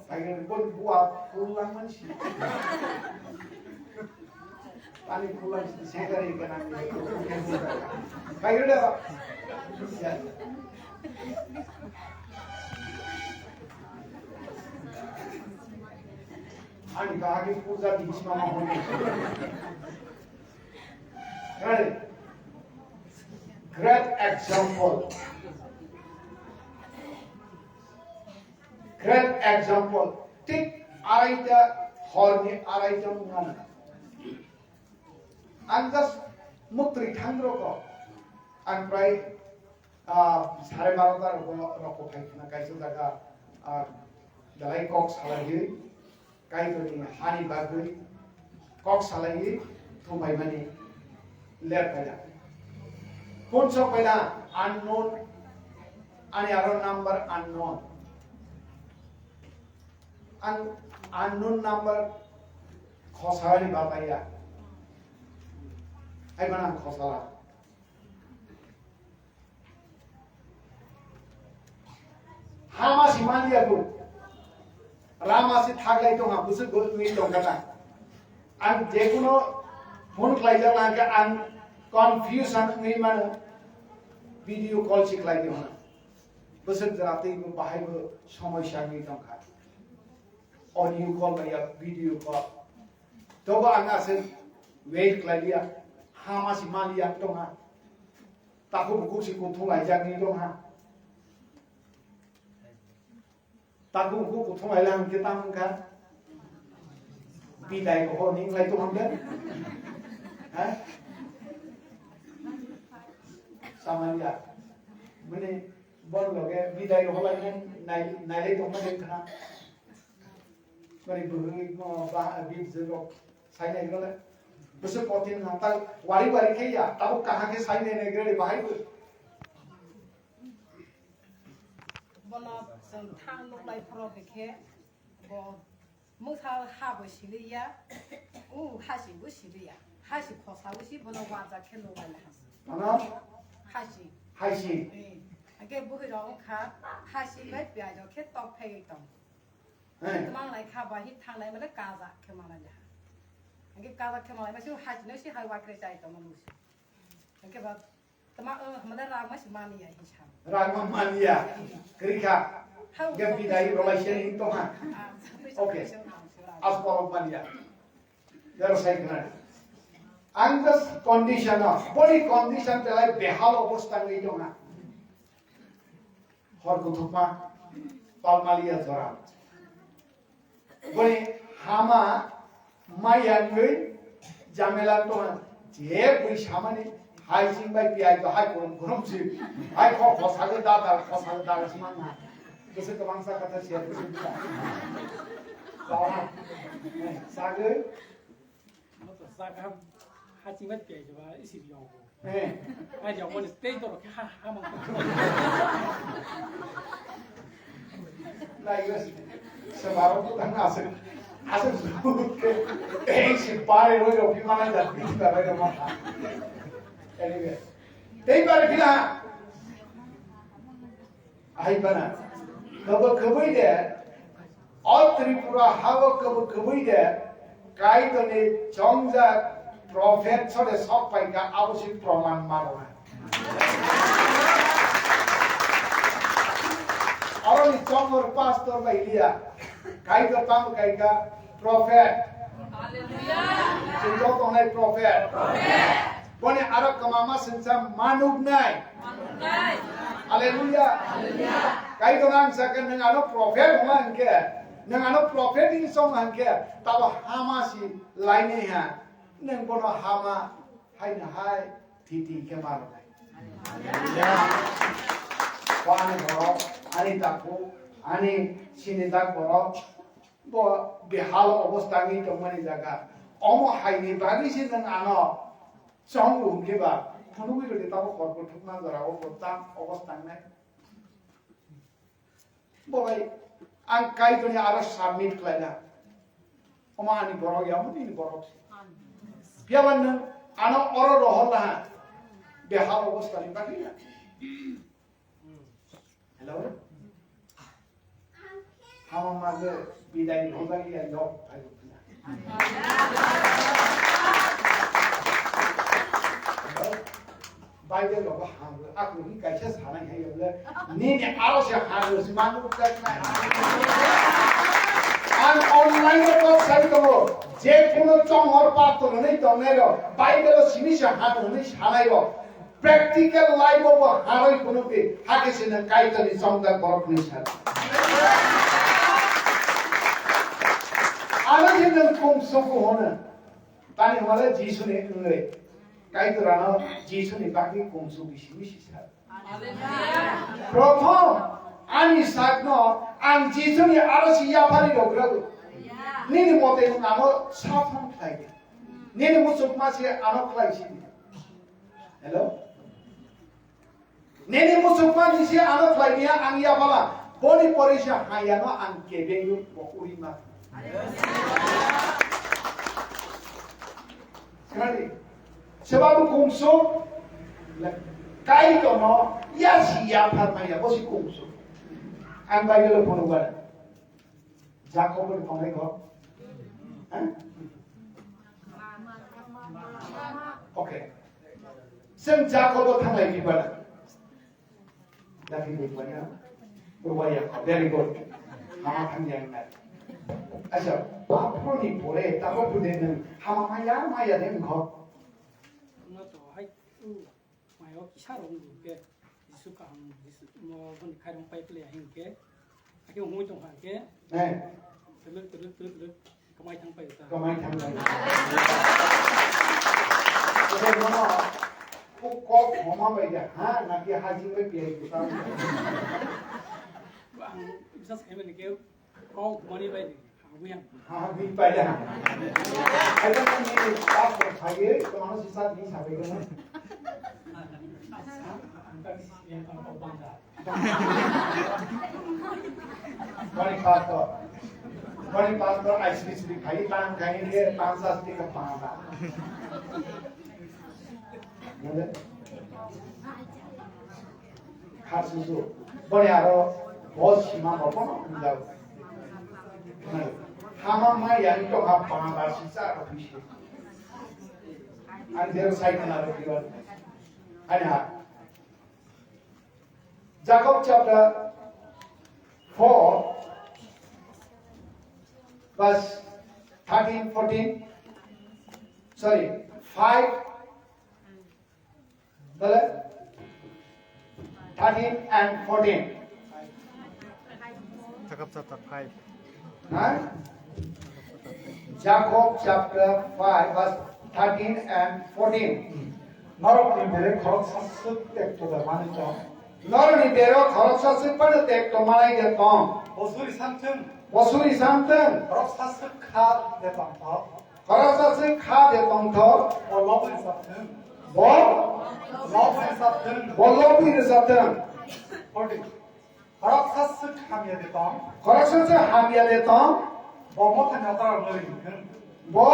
Agar pun buat pulang man si. Pani pulang si, saya dari kanan. Agar dah. Ya. Ani kahagi puja di sini mama. Ready? Great example. Great example. Thik araita horni araita mwngan. Ang just muktri thang roko. Ang prai, ah, sare barota roko, roko phai khna kaisa jaga, ah, dalai kok salai. Kaitorni hani bagwi kok salaiwi thumbaimani ler paida. Phone sok paida unknown, ani aro number unknown. Ang unknown number khosalani bataiya. Ai mana ang khosala. Hama si manliya bo. Rama si thaglai tongha, bwswk bo wngwi tongkha ta. Ang jekuno phone khlaijak nangkha, ang confusion wngwi mano. Video call si khlai tongha. Bwswk jora tei bo bahai bo somosya wngwi tongkha. Audio call ba ya video call. Tobo ang aswk wait khlaiya. Hama si manliya tongha. Takhuk bukhuk se kuthung laijak ni dong ha. Takhuk bukhuk kuthung laila hwnkhe tamo wngkha. Bidai ko hor ni lai tong hamde. Ha? Samanya. Mane bon loge bidai ko lai nai nai lai tong ma khna. Mane bwrwi mo ba bit je rok sai nai gole. Bwswk kotin nang ta wari wari khe ya, tabuk kaham khe sai nai nai gole bahai bo. Bono chwng thang nuk lai phoro hwnkhe bo mwsa ha bo siliya, u hasi bo siliya, hasi khosa bo si bono wajak khe nuk lai hasi. Ano? Hasi. Hasi. Eh, age buhi rok wngkha hasi bai piyaj rok khe tok phai tong. Hey. Thanglai kha ba hi thanglai mane kaza khe manai le. Hingke kaza khe manai masi hachino si hai wakre chai tongma musi. Hingke ba tama, eh, mane rang masi mani ya hi sa. Rang ma mani ya. Kri kha. Hau. Ge bidai rwlai se hin tong ha. Ah, okay. As borok mani ya. Yar sai khna. Ang just condition o. Boni condition telai behal obostha ngi tong ha. Hor kuthukma, palmaliya jora. Boni hama maya wngwi jamela tongma. Je bui samani hai sing bai piyai to hai kurum kurum si. Hai kho khosago da da, khosago da da si mangma. Bwswk kwbangsa kha ta siya bwswk bwsa. Bawa. Eh, sagwi. Moto saka hachingma piyai jaba isi biyong. Eh. Ai jabo ni tei doro khe ha ha mang. Lai bas. Sebaro tu kan asik. Asik ke. Eh, si pare roi roi mana jat ni ta roi mana. Anyway. Tei pare pila. Ahai bana. Kabo kabui de. O Tripura hago kabo kabui de. Kaitorni chongjak prophet sode sok paika abo si proman mano. Oroni chongor pastor bai liya. Kaitor tamo kaika prophet. Hallelujah. Chwng joto tongnai prophet. Prophet. Boni aro kwmama sengsa manuknai. Manuknai. Hallelujah. Hallelujah. Kaitor ang sakha nwng ano prophet hwnma hwnkhe, nwng ano prophet hinwi song hwnkhe, tabo hama si lainai ha. Nwng bono hama haino hai thiti khe ma rwnai. Hallelujah. Bo ani borok, ani takhuk, ani sinitak borok, bo behal obostha wngwi tongmani jaga. Omo haini bagwi se nwng ano chong rw hwnkhe ba, phunugwi rwdi tamo kor kuthukma jorao bo tam obostha wngnai. Bo bai, ang Kaitorni aro submit khlaina. Omo ani borok ya, omo nini borok se. Phiya ba nwng ano oro rohor laha. Behal obostha ni bagwi na. Hello? Hama maje bidai ni hojak ya yok, phai rok na. Hello? Bible rogo hangwi, ako hi kaisa sanai hai le, nini aro se hangwi si manu tak nai. Ang online ro kok sai tongo, je kuno chonghor pastor hwnwi tongnai ro, Bible o simi se hangwi hwnwi sanai ro, practical life o bo harwi kuno ke, hake se nang Kaitor ni chongda borok ni sa. Ano je nang kung suku hono. Tani hwnba le Jisu ni wngwi. Kaitor ano Jisu ni bagwi kung suku simi si sa. Prothom ani sakno ang Jisuni aro si yapharwi rwgwlago. Nini mote nwng ano saphang khlai di. Nini muchukma se ano khlai si di. Hello? Nini muchukma ni se ano khlai niya ang yaphala. Boni porisa hayano ang kebengwi bo uri ma. Khwnadi. Sebabo kungsuk, Kaitorno ya si yaphar maya, bo si kungsuk. Ang Bible o phunukgana. Jakob ni tongnai kho. Ha? Okay. Seng Jakob o thanglai bibana. Dagi ni bana. Rubaya. Very good. Hama thang yang na. Acha, aphuru ni pore, tabo bude nang. Hama maya, maya den kho. Wngma to hai, uh, mayo kisa rong du ke, Jisu kaham, Jisu mo boni khairong pai phle ahin ke, ake humoi tong ha ke. Eh. Tuluk, tuluk, tuluk, tuluk, kamai thang pai ta. Kamai thang pai. Oke, mono, ko kok homa bai de, ha, na ki hajing bai piyai kuta. Ang bisa sai mani ke, Kok mani bai di, habwi ang. Habwi pai da. Ai ta ni pastor phaiwi, to ano sisa ni sabai ko. Ang ta ni yang tang kok bang da. Bani pastor. Bani pastor ai sri sri phai tang kai ni tang sa sri ka pa da. Khasusu. Boni aro boss sima bo bono hwnjak. Hama maya ni tongha panda sisa aro bisi. Ang zero sai kana ro diba. Ani ha. Jacob chapter four, verse thirteen, fourteen. Sorry, five. Tale? Thirteen and fourteen. Jacob chapter five. Ha? Jacob chapter five, verse thirteen and fourteen. Norok ni bere khorok sasuk tek to da mani to. Norokni bero khoroksa swk phano tekto manai de tong. Bo suri samthwng. Bo suri samthwng. Khoroksa swk kha de tongthok. Khoroksa swk kha de tongthok. Bo lobwi rwchapthwng. Bo? Lobwi rwchapthwng. Bo lobwi rwchapthwng. Forty. Khoroksa swk hamya de tong. Khoroksa swk hamya de tong. Bo mothani okrarokno ringthwng. Bo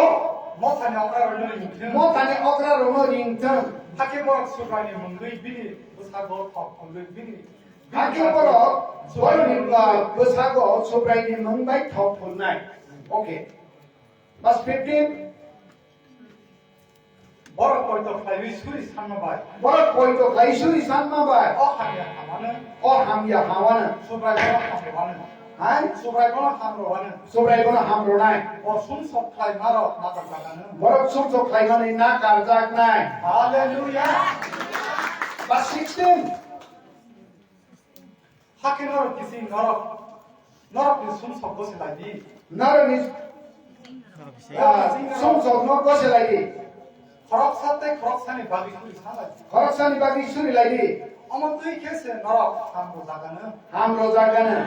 mothani okrarokno ringthwng. Mothani okrarokno ringthwng. Hakhe borok Subraini mungwi bini bwsago thok phunwi bini, hakhe borok borokni bwsago Subraini mung bai thok phunai. Okay. Verse fifteen. Borok poito khlaiwi suri sanma bai. Borok poito khlai suri sanma bai. O hamya hamano. O hamya hamano. Subrai bono hamrwano. Hai? Subrai bono hamrwano. Subrai bono hamrwnai. Bo sumsok khlaimarok nakarjaknai. Borok sumsok khlaimani nakarjaknai. Hallelujah. Verse sixteen. Hakhe norok kising norok, norokni sumsok gosi lai di. Norokni, ah, sumsokno gosi lai di. Khoroksa tei khoroksani bagwi suri sa lai di. Khoroksani bagwi suri lai di. Omo twi khe se norok hamrwjakgano. Hamrwjakgano.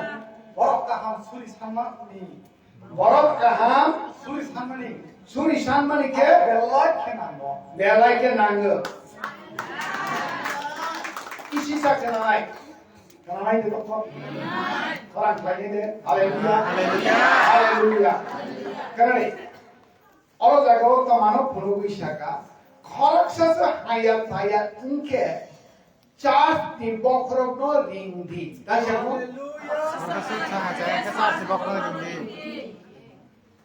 Borok kaham suri sanmani. Borok kaham suri sanmani. Suri sanmani khe belai khe nango. Belai khe nango. Isi sa khe nanai. Kwnanai de tongkho. Khorang khlainai de. Hallelujah. Hallelujah. Hallelujah. Kwnanai. Oro jaga o tongmano phunugwi saka. Khoroksa se haya chaya wngkhe church ni bokhorokno ring di. Kaisa mo? Hallelujah. Khoroksa se haya chaya wngkhe church ni bokhorokno ring di.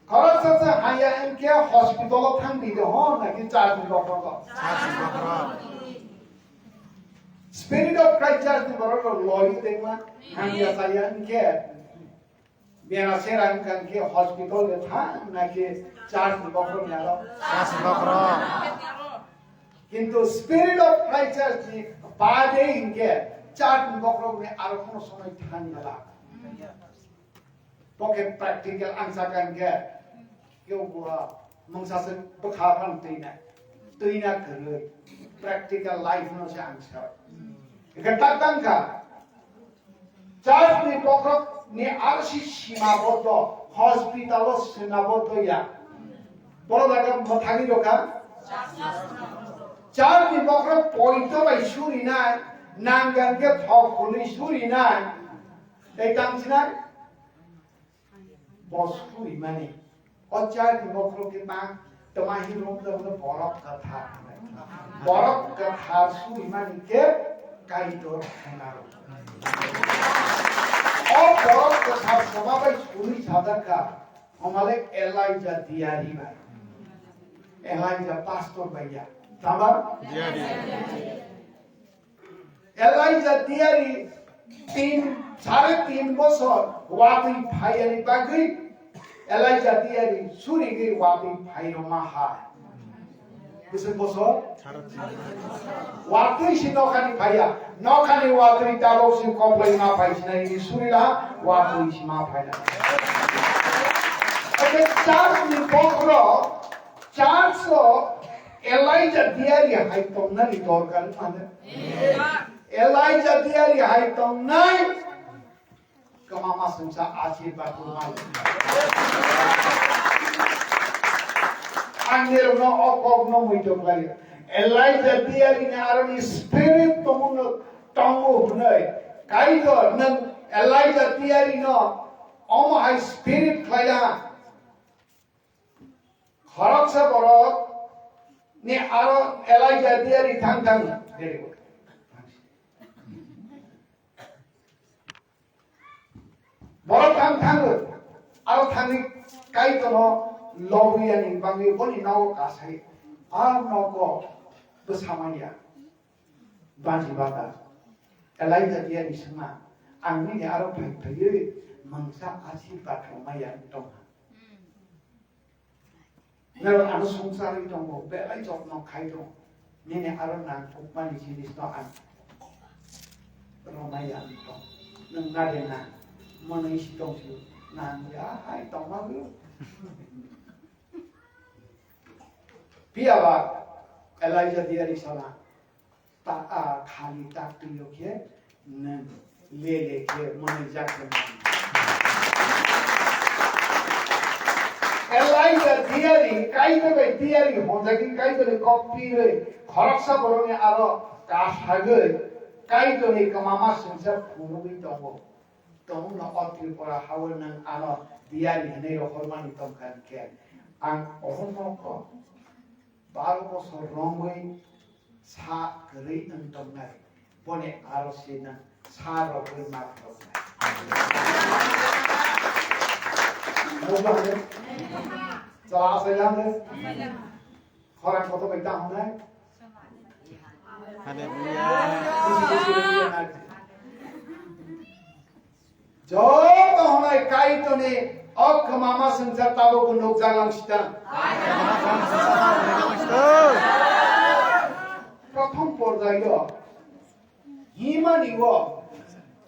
Khoroksa se haya wngkhe hospital o thang di de ho, naki church ni bokhorok? Church ni bokhorok. Spirit of Christ church ni borok rok loi tengma hamya saya wngkhe bera sera wngkha khe hospital de thang naki church ni bokhorok ni aro? Church ni bokhorok. Kintu Spirit of Christ church ni bade hinkhe church ni bokhorok ni aro kono somoi thang gala. Pocket practical ang sakha hinkhe, kebo mungsa se bwkha phano twina, twina kwrwi, practical life no se ang sa. Hinkhe tak tang kha, church ni bokhorok ni R C sima bodo, hospital o sima bodo ya. Boro jaga mwthangwi rokha. Church ni bokhorok poito bai surinai, nangkhe thok khulwi surinai, tei tang sinai. Bo surimani. O church ni bokhorok khe ma, toma hi rom da bono borok kwthar. Borok kwthar surimani khe Kaitor khainaro. O borok kwthar soma bai suri sajakha, omale Elijah diari bai. Elijah pastor bai ya. Tama? Diari. Elijah diari tin, sare tin bosor watwi phaiyani bagwi Elijah diari surigwi watwi phairoma hai. Bwswk bosor? Watwi si nokhani phaiya. Nokhani watwi tabok si koplai ma phai sinai ni surila watwi si ma phaina. Oke, church ni bokhorok, church o Elijah diari hai tongnani dorkar mano. Elijah diari hai tongnai. Kwma masungsa asirbat rwmani. Ang nirokno o kokno muitok lai. Elijah diari ni aroni spirit tongmungno tongo hwnwi. Kaitor nwng Elijah diari no omo hai spirit khlai ya. Khoroksa borok ni aro Elijah diari thang thang. Very good. Borok thang thang, aro thangwi Kaitorno lobwi yani bangwi boni nogo kasai. A nogo bwsamanya. Bansi bata. Elijah diari swngma, ang nini aro phai phaiwi mungsa asirbat rwmaya wng tongha. Nang ano swngcharwi tongo, belai jotno khai tongo. Nini aro nangkukmani jinisno ang rwmaya wng tong. Nwng na de na, mwnwi si tong si, nang ya hai tongma gw. Phiya ba Elijah diari sana. Ta, a, khani tak twi o khe Nwng le le khe mwnwi jak khe mano. Elijah diari, Kaitor bai diari honjagwi Kaitorni kok pirwi khoroksa borokni aro kasagwi Kaitorni kwmama swngchar phunugwi tongo. Tongno o Tripura hao nwng ano diari hwnwi rohormani tongkha hinkhe ang ohono kok. Baro bosor romwi sa kwrwi wng tongnai, boni aro se nwng sa rogwi ma roknai. Nukla hwnwi? Chwla asai la hwnwi? Khorang kotor bai ta hwnwi? Hallelujah. Joto hwnwi Kaitorni o kwmama swngchar tabukbo nukjak lang sitang. Prothom porjaio himani o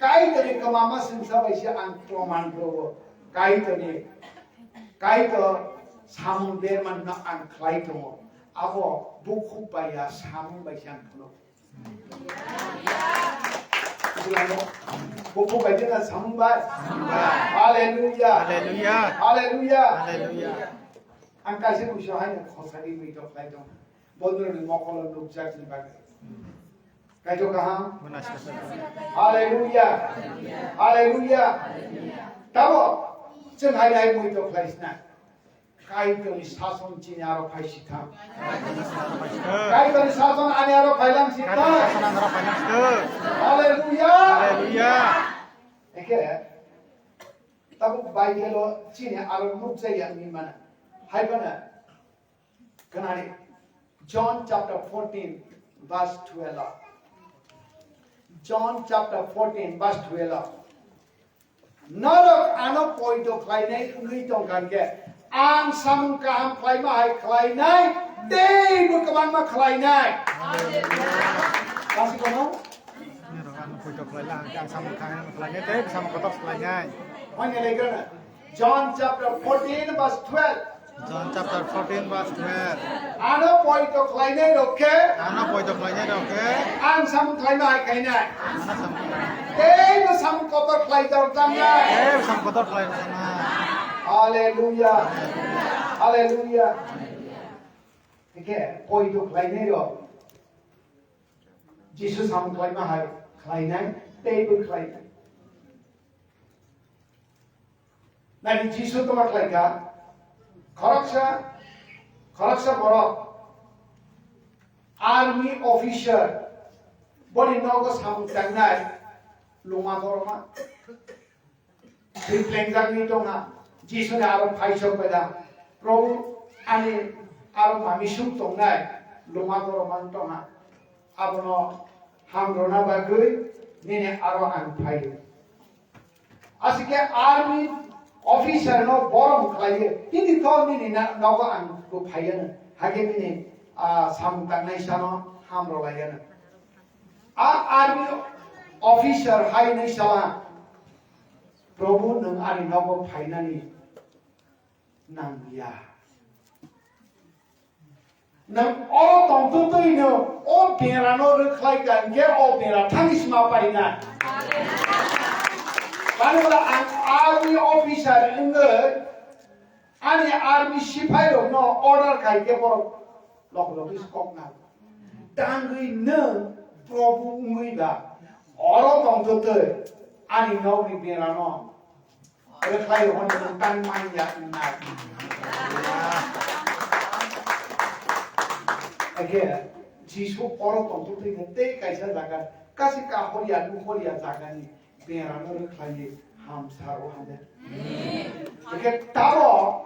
Kaitorni kwmama swngchar bai se ang proman rwo. Kaitorni, Kaitor samung bermano ang khlai tongo. Abo bukhuk bai ya samung bai se ang phunuk. Bukhuk bai jena samung bai. Hallelujah. Hallelujah. Hallelujah. Hallelujah. Ang kaisa kuiso hai no khosari mui tok lai tong. Bondroni mokolo nukjak ni bagwi. Kaitor kaham. Hallelujah. Hallelujah. Tamo chwng hai hai mui tok lai sna. Kaitorni sason chini aro phai sithang. Kaitorni sason ani aro phai lang sithang. Hallelujah. Hallelujah. Eke, tabuk Bible o chini aro nukjaya wngwi mano. Hai phano, khnani, John chapter fourteen, verse twelve. John chapter fourteen, verse twelve. Norok ano poito khlainai wngwi tongkha hinkhe, ang samung kaham khlaima hai khlainai, teibo kwbangma khlainai. Kasi kono? Norok ano poito khlaila, ang samung kaham khlainai, tei samung kotor khlainai. Hwnwi lekrana. John chapter fourteen, verse twelve. John chapter fourteen, verse twelve. Ano poito khlainai rok khe. Ano poito khlainai rok khe. Ang samung khlaima hai khainai. Ano samung khlainai. Teibo samung kotor khlai tor tangnai. Teibo samung kotor khlai tor tangnai. Hallelujah. Hallelujah. Hingkhe poito khlainai rok Jisu samung khlaima hai khlainai, teibo khlainai. Nai Jisu tongma khlaikha, khoroksa, khoroksa borok army officer boni nogo samung tangnai lungma borokma. Thwi plengjakni tongha, Jisuni aro phaisok bai da, Probhu ani aro mamisung tongnai lungma borokma tongha, abono hamrwna bagwi nini aro ang phaio. Aswkhe army officer no borom khlaiwi, tini to nini na-, nogo ang bo phaiya no. Hakhe nini, ah, samung tangnai sano hamrw laiya no. A army officer hai nai sala, Probhu, nwng ani nogo phainani nangya. Nwng oro tongtwtwino o berano rwkhlai ka, hinkhe o bera thani sima paina. Mani bwla ang army officer wngwi ani army siphai rokno order khai khe borok lok lok is kok na. Tangwi nwng Probhu wngwi ba oro tongtwtwi ani nokni berano Rwkhlai hwnwi nwng tang man ya wngnai. Hakhe Jisu oro tongtwtwi khe tei kaisa jaga, kasi kahor ya nuhor ya jagani berano rwkhlaiwi hamsa rw hande. Hakhe tabo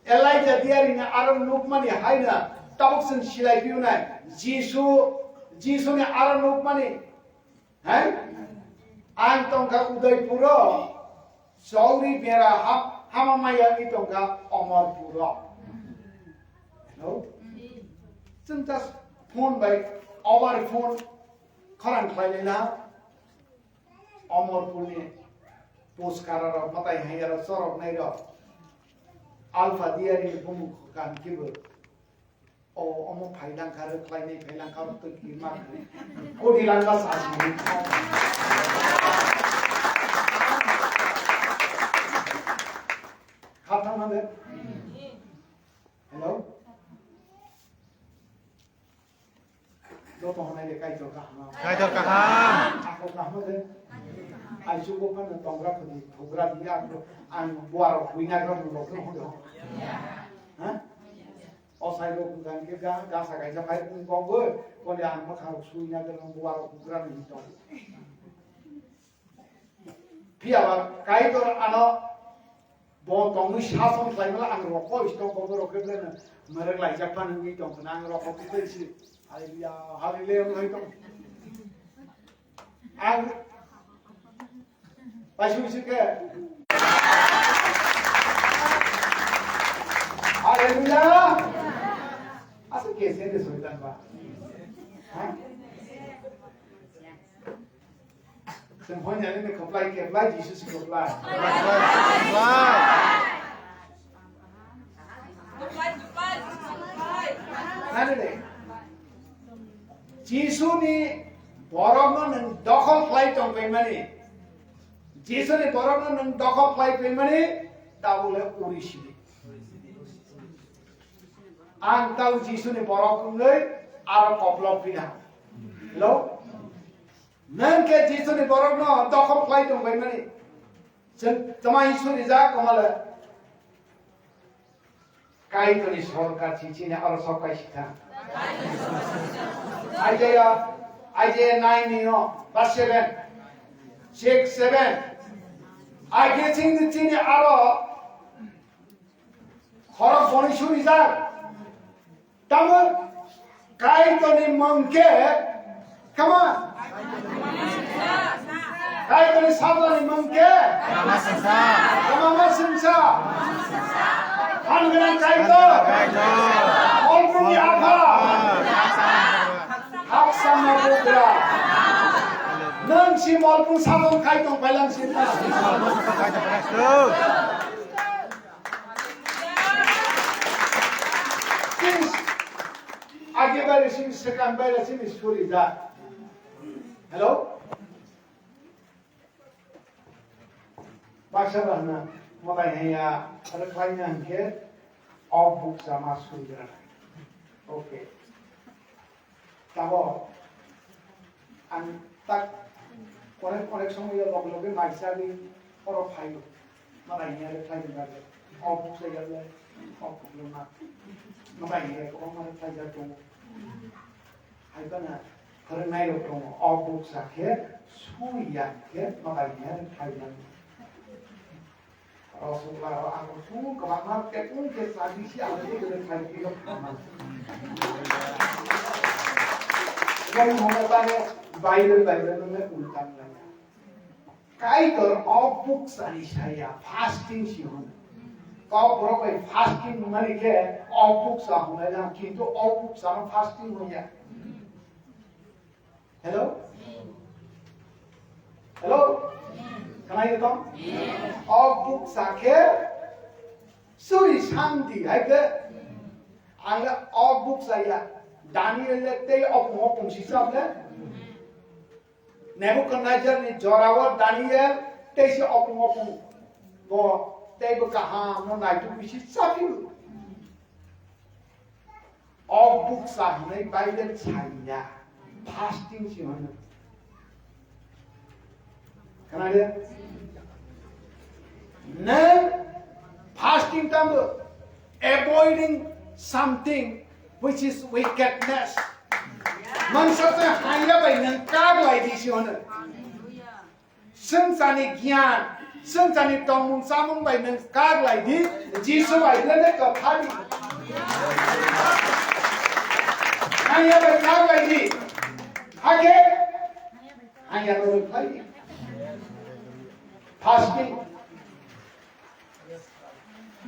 Elijah diarini aro nukmani haino tabuk chwng silai phiyunai. Jisu, Jisuni aro nukmani Hai? Ang tongkha Udaipuro, chowri bera ha-, hama maya ni tongkha Omorpuro. Hello? Chwng just phone bai, over phone khorang khlai laina. Omorpurni puskara rok, matai haiya rok, chorok nai rok. Alpha diari ni bumung kan kibo. O, omo phailangkha, rwkhlainai phailangkha, oro twi kirma kodi langma sasini. Khathang hande? Hello? Joto hwnai de Kaitor kaham. Kaitor kaham. Ako kaham de. Aisu ko kan tongra khudi thugra dia ako ang buaro huina gra mo ko hodo. Ha? O sai ro kan ke ga ga sa ga ja pai ko ko ko de ang ma kharo suina gra mo buaro hugra ni to. Phiya ba Kaitor ano bo tongwi sason khlaimala ang rokho isto kobo rokhe bleno mwerek laijak phano wngwi tong khna ang rokho kuphai si. Haleluya, haleluya wngwi tong. Ang paisuk si khe. Haleluya. Asuk khe se de soitan ba. Ha? Chwng hwn ya nini kwplai keplai, Jisu se kwplai. Nani le? Jisuni borokno nwng dokhol khlai tong paimani. Jisuni borokno nwng dokhol khlai paimani, tabule uri sidi. Ang tau Jisuni borok wngwi aro koplok pina. Hello? Nwng khe Jisuni borokno dokhol khlai tong bai mani. Chwng tama Jisu rijak komale. Kaitorni sorkar chichini aro sok pai sitha. Isaiah, Isaiah nine ni no, verse seven, six, seven. Age chini chini aro khorok boni surijak. Tamo Kaitorni mung khe, come on. Kaitorni sajlani mung khe, tama ma singsa. Phan gwnang Kaitor. Molpungni Apha. Haksamma Bugra. Nwng si molpung sajlani Kaitor pailang si. Age bai sini, swkang bai sini suri da. Hello? Baksa bahna malai haya, ada khlaina hingke, o buksa ma suri da. Okay. Tabo ang tak onek onek somoy o loge loge maisa di oro phaio. Malai ni are phaio na je. O buksa ya le, o buksa ma. Malai ni are ko ma phaio tongo. Hai bana pharangnai rok tongo. O buksa khe sui ya khe malai ni are phaio. Rosogla ro ang sung kwbangma tekung ke sadi si ang ni gede khai kilo khama. Yang hona tane Bible, Bible nang ultan laya. Kaitor o buksa ni saya fasting si hon. Kok borok bai fasting mani ke o buksa hon laya, kintu o buksa no fasting hon ya. Hello? Hello? Khwnai tong? O buksa khe suri santi hai khe ang le o buksa ya Daniel le tei opung opung si chap le Nebuchadnezzar ni jora o Daniel tei si opung opung bo tei bo kaham no naitu bisi chaphi. O buksa hwnwi Bible saiya, fasting se hwnwi. Khwnade? Nwng fasting tamo avoiding something which is wickedness. Mansa se haya bai nwng kak lai di se hwnwi. Swngcharni giyan, swngcharni tongmung chamung bai nwng kak lai di, Jisu bai le ne kwthar di. Hanya bai kak lai di. Hakhe hanya no rwkhlai di. Fasting.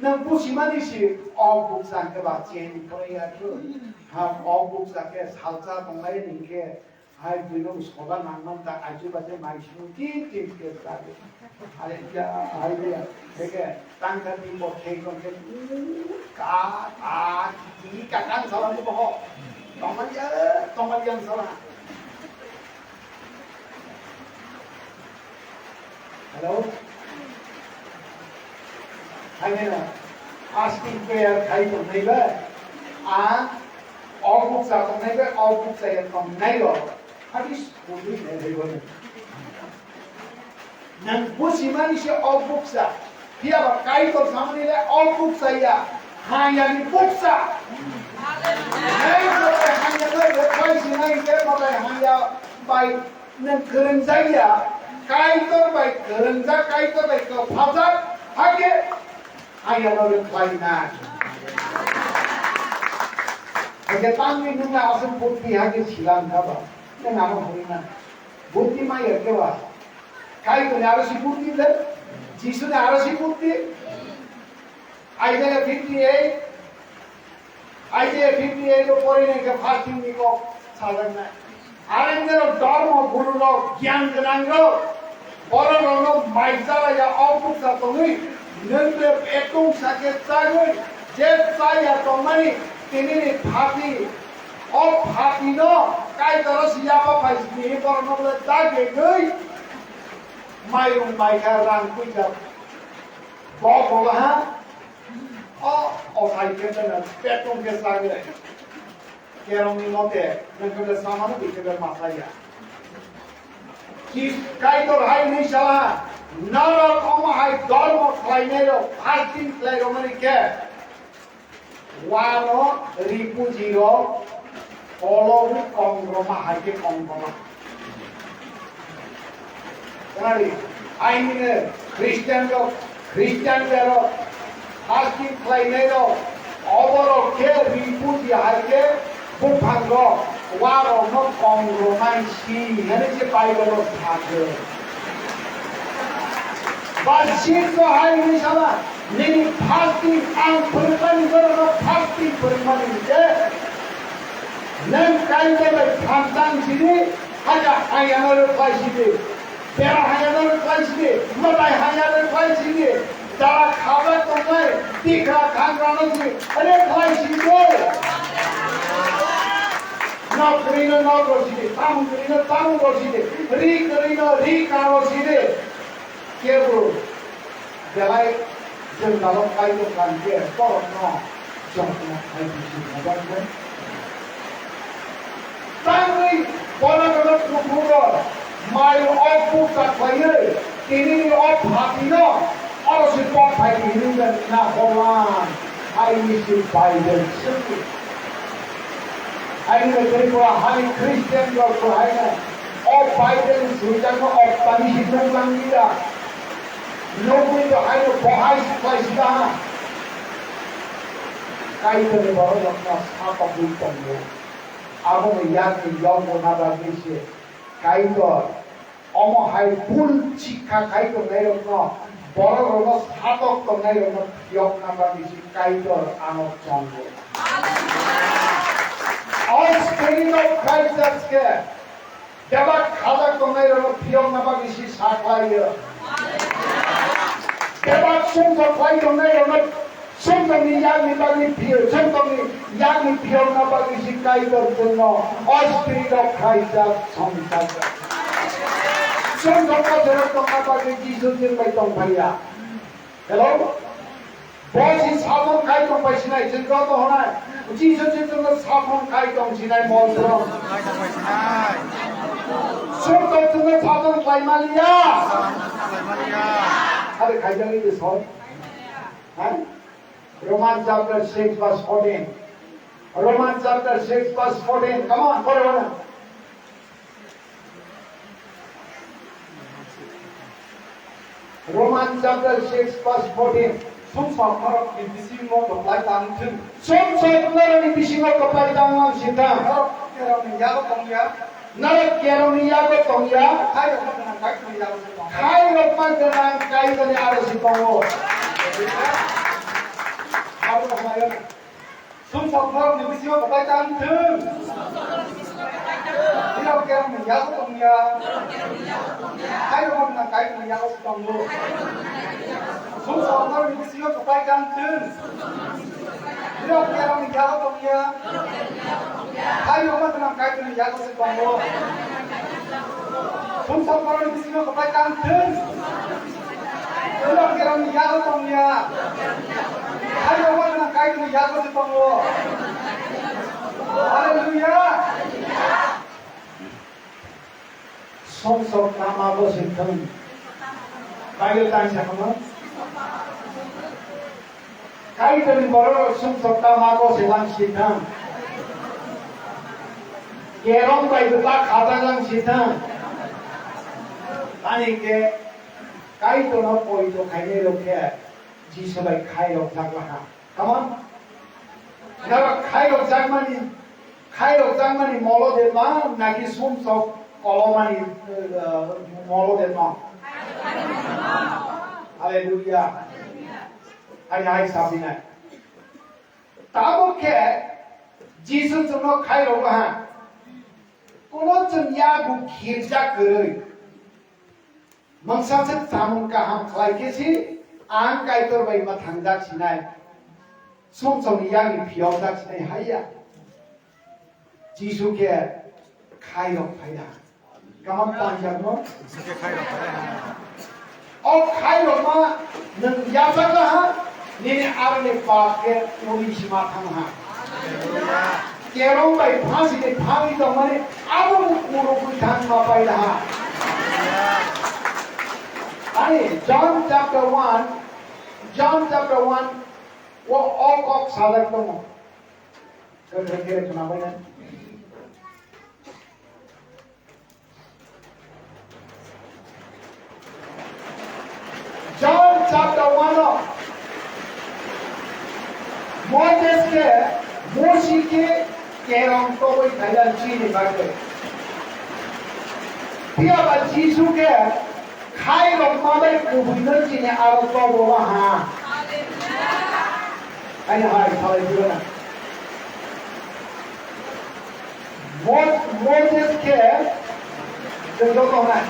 Nwng busimani si o buksa khe ba cheni khlai ya khe. Ha o buksa khe salsa tonglai ni khe. Hai bwino soda nangman ta aji bate mai sunu tin tin ke ta. Hai ya, hai ya. Heke tang ta tin bo khei kon ke. Ka, ka, ki, ka, ka, sala mo ho. Tongma ya, tongma ya sala. Hello? Hai nena, asking prayer khai tongnai ba, a, o bukcha tongnai ba, o bukcha ya tongnai ro. Habis, bumi ne, ne, ne. Nang busi mani se o bukcha. Phiya ba Kaitor samani le o bukcha ya. Haya ni bukcha. Hei, motai haya no le pai sinai ke motai haya bai nang kwrwngjak ya. Kaitor bai kwrwngjak, Kaitor bai kwphajak. Hake haya no le khlai na. Hake tangwi nung aswk buddhi hake silang kha ba. Nang ano hori na. Buddhi maya ke ba. Kaitor ni aro si buddhi le. Jisu ni aro si buddhi. Isaiah fifty-eight, Isaiah fifty-eight o pori nai khe fasting ni kok sajaknai. Are nero dhormo guru rok, gyan gwnang rok, borok rok no mai chala ya o bukcha tongwi, nwng le ekdong sake chagwi, je chaya tongmani tini ni phati, o phati no Kaitor o si yapa phai sini borok no le dagegwi, mairung maikha rang puikha. Bo bolo ha, o, o sai khe tena petung khe sagre. Kerong ni mote, nang khe samano bi khe ma saya. Ki Kaitor hai ni sala, narok omo hai dormo khlainai rok, fasting khlai rok mani khe. Wano refugee rok kologwi kong rwma hai khe kong rwma. Khwnadi, aini Christian rok, Christian berok, fasting khlainai rok, oborok khe refugee hai khe buphang rok, warok no kong rwmai si, hwnwi se Bible o sakhe. Ba sikho hai hwnwi sala, nini fasting ang phwrwngmani borokno fasting phwrwngmani hwnkhe, nwng Kaitor bai phan tang sidi, haja hayano rwkhlai sidi, bera hayano rwkhlai sidi, mwtai hayano rwkhlai sidi, jara khajak tongnai, tikra khangrano sidi, rwkhlai sidi. Nok kwrwino nok rw sidi, tamung kwrwino tamung rw sidi, ri kwrwino ri ka rw sidi. Kebo belai jwng dalok kaitor khan khe borokno jotno khai bisi mobile phone. Tangwi borokno kuphungo mai o bukcha khlaiwi tinini o phatino oro se kok phai hinwi na holan. Aini se Bible simi. Aini Tripura hani Christian rok kwhaino o Bible swijak no optani si nung lang liya. Nugwi to haino bohai si khlai si daha. Kaitor ni borok rok no sakok wi tongo. Abo ni yak ni yong bo na bagwi se Kaitor. Omo hai bul sikha khai tongnairokno, borokrokno satok tongnairokno phiyokna bagwi se Kaitor ano chongo. O Spirit of Christ khe bebak khajak tongnairokno phiyokna bagwi se sakhlaio. Bebak sumsok khlai tongnairokno Sumsokni yakni bagwi phiyo, sumsokni yakni phiyokna bagwi si Kaitor chwngno o Spirit of Christ songchajak. Sumsok o jerok tongna bagwi Jisu chwng bai tongphaiya. Hello? Bo si sathon khai tongphai sinai, chwng joto honai. Jisu chwng chwngno sathon khai tong sinai mol tong. Sumsok chwngno sathon khlai maliya. Are khaijagwi de soi. Hai? Romans chapter six verse fourteen. Romans chapter six verse fourteen. Come on, pore pore. Romans chapter six verse fourteen. Sumsok norok ni bisingo kwplai tang thung. Sumsok norok ni bisingo kwplai tang lang sitang. Norok kerong ni yago tongya. Norok kerong ni yago tongya. Hai rok ma gwnang Kaitor ni yago se tong. Hai rok ma gwnang Kaitor ni aro se tongo. Abo rok ma gwnang. Sumsok norok ni bisingo kwplai tang thung. Nirok kerongni yago tongya. Hairok wngkha Kaitorni yago se tongo. Sumsok borokni bisingo kwplai tang thung. Nirok kerongni yago tongya. Hairok wngkha Kaitorni yago se tongo. Sumsok borokni bisingo kwplai tang thung. Nirok kerongni yago tongya. Hairok wngkha Kaitorni yago se tongo. Hallelujah. Sumsok tama bo se thung. Bible tang sa kono. Kaitorni borok sumsok tama bo se lang si thung. Kerong bai bwta khajak lang si thung. Ani ke Kaitorno poito khainai rok khe Jisu bai khai rok jak laha. Come on. Nara khairok jakmani, khairok jakmani molo de ma, naki sumsok kolomani, uh, molo de ma. Hallelujah. Hai, hai, sabinai. Tabuk khe Jisu chwngno khairok ha. Kuno chwng yagu khirjak kwrwi. Mungsaswk samung kaham khlai khe si ang Kaitor bai mwthangjak sinai, sumsokni yakni phiyokjak sinai haiya. Jisu khe khairok phaina. Kamam tangjak no? O khairokma nwng yachak laha, nini aroni pap khe uri sima thang ha. Kerong bai phasi de phangwi tongmani abo bo kuro bwthang ma pai laha. Ani John chapter one, John chapter one, o, o kok sajak tongo. Khe, khe, khe, khna bai na. John chapter one o Moses khe Musi khe kerong tobwi khaila chini bagwi. Phiya ba Jisu khe khairok ma bai kubui no chini aro tobo ha. Ani hai salai jibana. Mo-, Moses khe, chwng joto hwnai.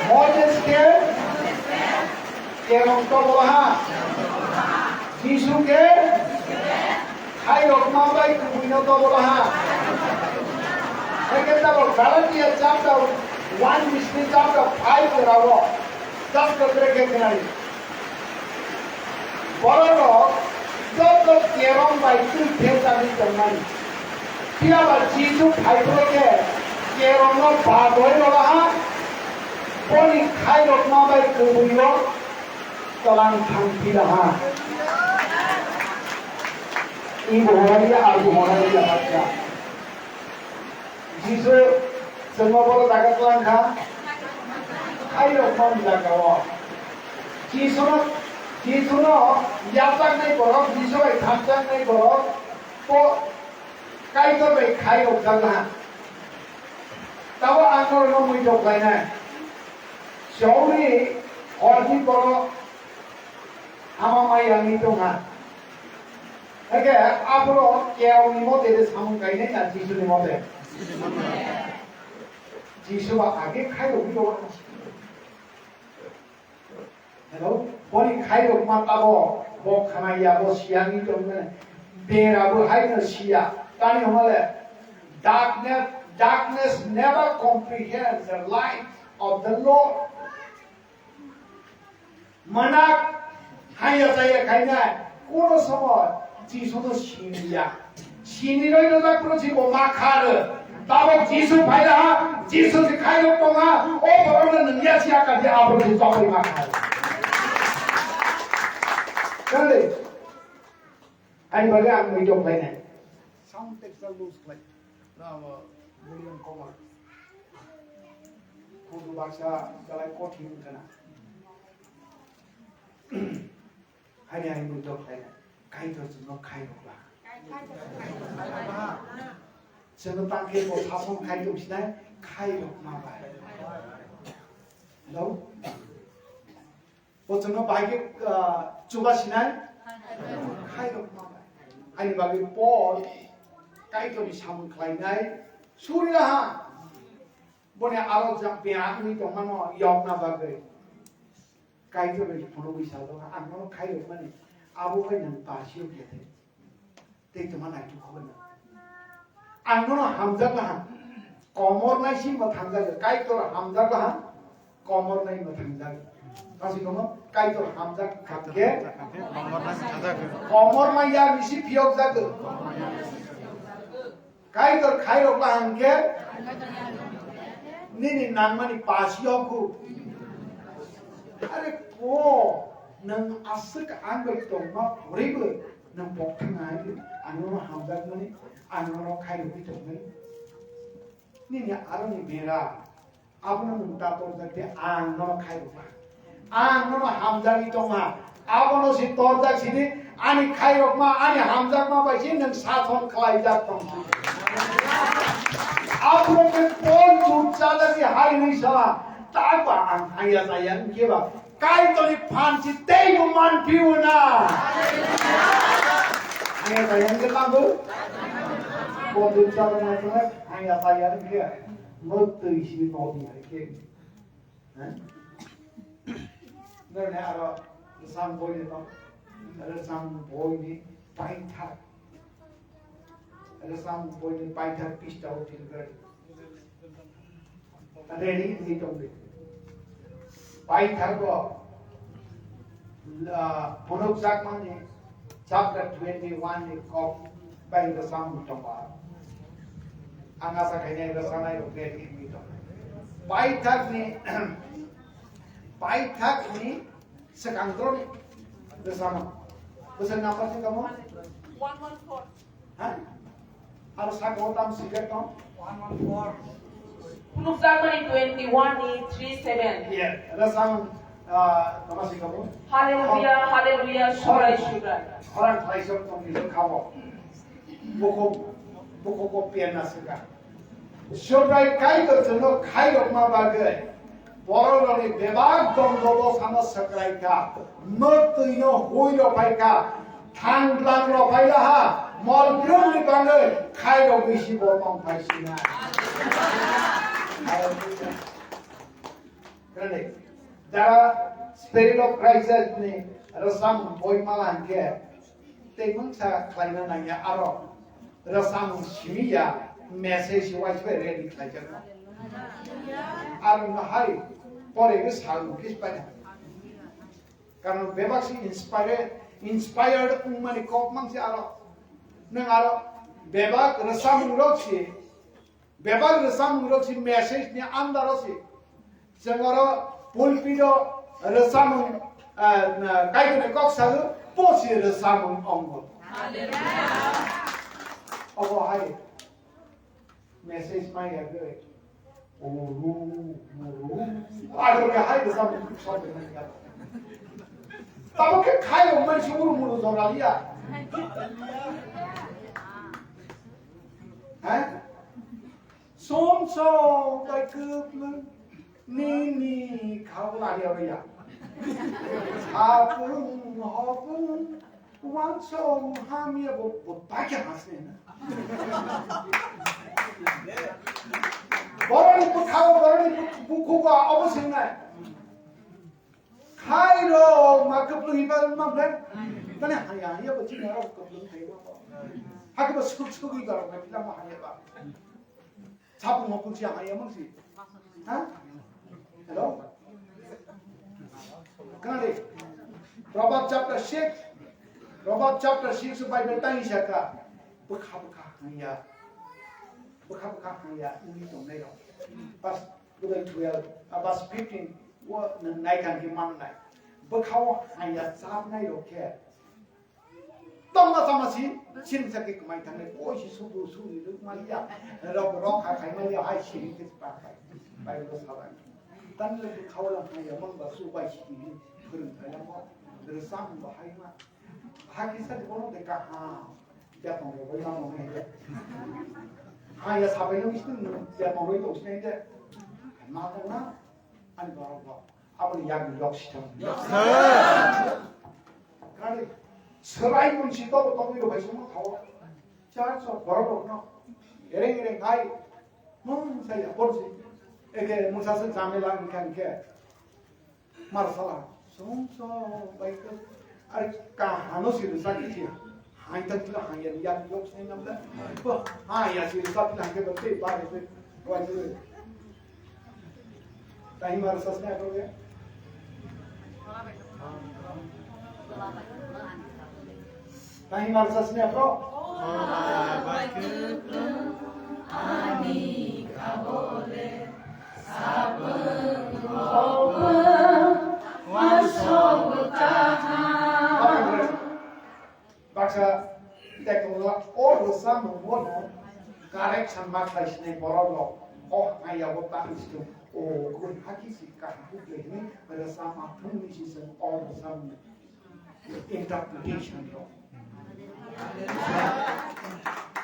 Moses khe kerong tobolaha. Jisu khe khairokma bai kubuino tobolaha. Haikhe tabok Galatia chapter one bisni chapter five jorao just kwbrekhe khnai. Bororok joto kerong bai twi phejagwi tongmani. Phiya ba Jisu phai phuru khe kerongno bagwi rwlaha, boni khairokma bai kubuio twlang thang philaha. Ibo horaria, abo horaria bakya. Jisu chwngno boro jaga twlang kha, khairokmani jagao. Jisuno, Jisuno yapjaknai borok, Jisu bai thangjaknai borok, bo Kaitor bai khairokjak laha. Tabo ang norokno muitok khlainai. Chwngni horni borok ama mai yangwi tongkha. Hake aphuru keoni mote de samung kainai na Jisuni mote? Jisu ba age khairokgwi tongo. Hello? Boni khairokma tabo bo khanaya, bo siyangwi tongmani. Bera bo haino siya. Tani hwnmale darkness, darkness never comprehends the light of the Lord. Manak haya jaya khainai, kono somoy Jisu no siniya. Sini roi no jak pro jibo ma khar. Tabok Jisu phaila ha, Jisu si khairok tonga, o borok no nungya si aka di abro si chokri ma khar. Kande, ani bagwi ang muitok khlainai. Sound texture lose khlai. Na, abo volume koma. Kudu baksa jalai kothin kana. Haini haini muitok khlaina. Kaitor chwngno khairokla. Chwngno tangkhe bo sason khairok sinai, khairokma bai. Hello? Bo chwngno bahai khe, ah, chuba sinai? Khairokma bai. Ani bagwi Paul Kaitorni samung khlainai, Suri laha. Boni aro jak bia wngwi tongmano yokna bagwi. Kaitor bai phunugwi sajak, ang nono khairokmani abo bai nang pasio khe tei tongma naituk kho nang. Ang nono hamjak laha, komor naisi mwthangjak, Kaitor hamjak laha, komor nai mwthangjak. Kasi kono Kaitor hamjak kha khe komor mai ya misi phiyok jak. Kaitor khairok ba hwnkhe nini nangmani pasi yokhu. Are ko, nwng aswk ang bai tongma poribo nwng pokthang hai, ang nono hamjakmani, ang nono khairokwi tongmani. Nini aroni bera. Abono nwng ta torjak de, ang nono khairokma. Ang nono hamjagwi tongma. Abono se torjak sidi, ani khairokma, ani hamjakma bai se nwng sason khlaijak tong. Abono nwng pon churchajagwi hai hwnwi sala, ta ba ang haya jaya wngkhe ba, Kaitorni phan se teibo manphio na. Haya jaya wngkhe tangbo. Pon churchajagwi haya jaya wngkhe. Mwtwi sini tongdi hai khe. Ha? Nini aro rwchapmung boini tong. Rwchapmung boini paithak. Rwchapmung boini paithak pista o philgari. Ready wngwi tongdi. Paithago, ah, phunukjakmani chapter twenty-one ni kok bai rwchapmung tongo. Ang asa khainai rwchapnai rok ready wngwi tongo. Paithakni, paithakni swkang droni rwchapmung. Bwswk number se tamo? One one four. Ha? Aro saka o tam swijak tong? Phunukjakmani twenty-one ni three seven. Yeah, rwchapmung, ah, tama swijak o? Hallelujah, hallelujah, Subrai, Subrai. Khorang khlaisok tongni bwkhao. Bukhuk, bukhuk o penna swkang. Subrai Kaitor chwngno khairokma bagwi. Bororokni bebak dongdobo samo swkrai kha, mwtwino hui rw phai kha, thanglang rw phai laha, mol brumni bagwi khairogwi si bo tong phai sinai. Hallelujah. Jara Spirit of Christ ni rwchapmung boi mala hwnkhe, tei mungsa khlaina nangya aro rwchapmung simi ya, message uaisa bai ready khlaijakma. Aro no hai pore khe sal kis pai. Karon bebak si inspired, inspired wngmani kok mang si aro. Nang aro bebak rwchapmung rok si Bebak rwchapmung rok si message ni andaro si. Chwng oro pulpit o rwchapmung, ah, na, Kaitor ni kok sago, bo si rwchapmung ongo. Obo hai message mai ya gwi. Uru, uru. Aro ke hai rwchapmung kok sago mai ya. Tamo khe khai rok mai si uru muru jora liya. Hai? Som som bai kwplwng nini khao lari aro ya. Hapung hopung wansong hamya bo bo bai khe hasne na. Boroni bwkhao boroni bukhugo obo swngnai. Khairok ma kwplwng iba ma ble. Tani haya haya bo chini aro kwplwng khai ma bo. Hakhe bo suk suk iba rok ma pila ma haya ba. Chapung hopung si haya mang si. Ha? Hello? Kanade. Proverb chapter six. Proverb chapter six Bible tang isaka. Bwkha bwkha haya. Bwkha bwkha haya. Uni tongnai rok. Pas Budai twelve, ah, verse fifteen, o nai kan ki man nai. Bwkhao haya chapnai rok khe. Tongma sama si, sin sa ki kmai thangnai, koi si subu suri ruk maliya. Rok rok ha khai maliya, hai si ri kis pa pai. Pai ro sa bai. Tan le bwkhao la haya mang ba su bai si ni, phwrwng thai la mo. Rwchapmung ba hai ma. Ha ki sa di bono de ka ha. Bia tong rok bai ma mo nai de. Ha ya sa bai no is tu bia tong rok to sinai de. Ma tong na. Ani borok bo aboni yakni yok sitham. Kari, swrai kun si tobo tongwi rok bai songma thawo. Church of borok rokno ereng ereng hai Hmm, saya porsi. Eke musa se jamela engka engke. Marsala. Song so baik. Ari kahano si rusak kiti. Hai tak tu hai yang yang yok saya namda. Wah, hai ya si rusak tu hai ke betul baik tu. Wah tu. Tahi marsas ne apa ya? Tahi marsas ne apa? Baksa tekla o rwchapmung bono correction ma khlai sinai borok rok o haya bo tang situ o guri haki si kaham kuk le hini rwchapma thung ni si chwng o rwchapmung interpretation rok.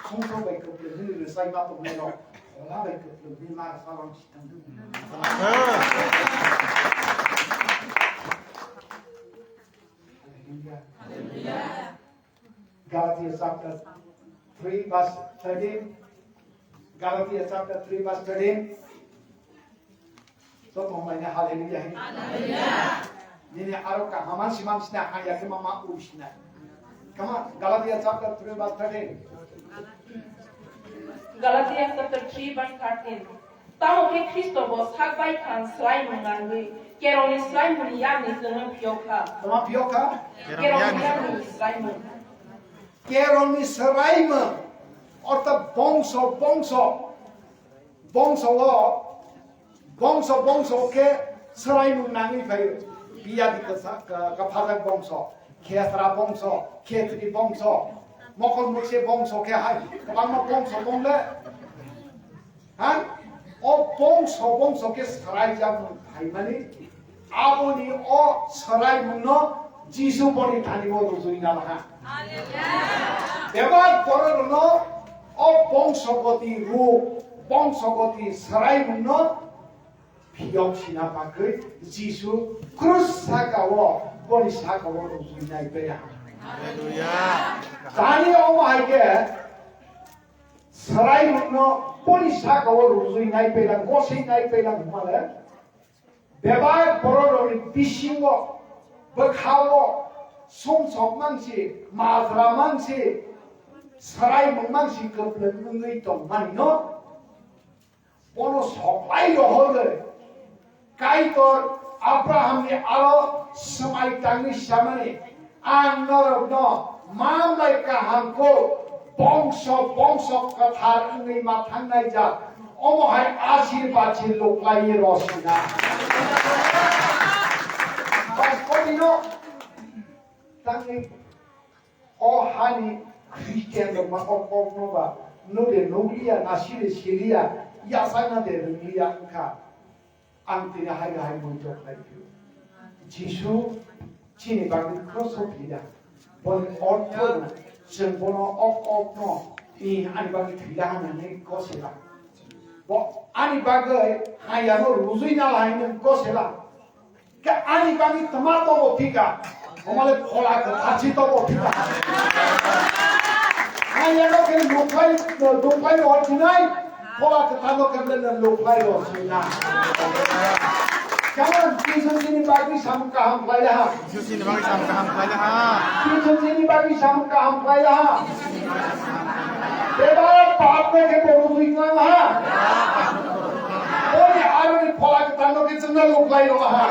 Songso bai kwplwng hwnwi rwchai ma tongnai rok phola bai kwplwng hwnwi ma rwchapmung si thang. Hallelujah. Galatia chapter three verse thirteen. Galatia chapter three verse thirteen. So, tongmai na hallelujah. Hallelujah. Nini aro kaham sina sina haya khe mama usina. Come on, Galatia chapter three verse thirteen. Galatia chapter three verse thirteen. Tamo khe Khristo bo sak bai thang swraimung nangwi, kerongni swraimungni yakni chwngno phiyok kha. Tama phiyok kha? Kerongni yakni swraimung. Kerongni swraimung, ortho bongso, bongso, bongso o, bongso, bongso khe swraimung nangwi phaio. Biyadi kwsa-, ka-, kaphajak bongso, khesra bongso, khetri bongso, mokol mukse bongso khe hai, kwbangma bongso dong le. Ha? O bongso bongso khe swraijak mung phaimani, aboni o swraimungno Jisu boni thani o rujui na laha. Bebak bororokno o bongsogoti ruk, bongsogoti swraimungno phiyok sina bagwi Jisu krus saka o boni saka o rujui nai pera. Hallelujah. Tani omo hai khe swraimungno boni saka o rujui nai pailang, gosei nai pailang hwnmale, bebak bororokni bisingo, bwkhao, sumsok mangsi, majra mangsi, swraimung mangsi kwplwng wngwi tongmanino, bono soklai rohorwi, Kaitor Abrahamni aro swmai tangwi samani, "Ang norokno manlai kaham kuk, bongso bongso kwthar wngwi ma thangnai jak." Omo hai asirbat se luklaiwi rw sina. Bas kotino tangwi O hani Christian rok ma kok kok no ba, no de nukliya, na siri siliya, yasakna de rwngya wngkha. Ang tini hai hai muitok lai phio. Jisu chini bagwi cross o thwida. Boni ortho no, chwng bono ok ok no, i ani bagwi thwida hwnwi kosela. Bo ani bagwi hayano rujui na lai hwnwi kosela. Khe ani bagwi tma tobo thika? Omale phola kwtharchi tobo thika. Ang yago khe luklai, luklai rw sinai, phola kwtharno khe luklai rw sinai. Karon Jisu chini bagwi samung kaham khlai laha. Jisu chini bagwi samung kaham khlai laha. Jisu chini bagwi samung kaham khlai laha. Bebak pap no khe bo rujui tlang ha. Boni aroni phola kwtharno khe chwngno luklai rw ha.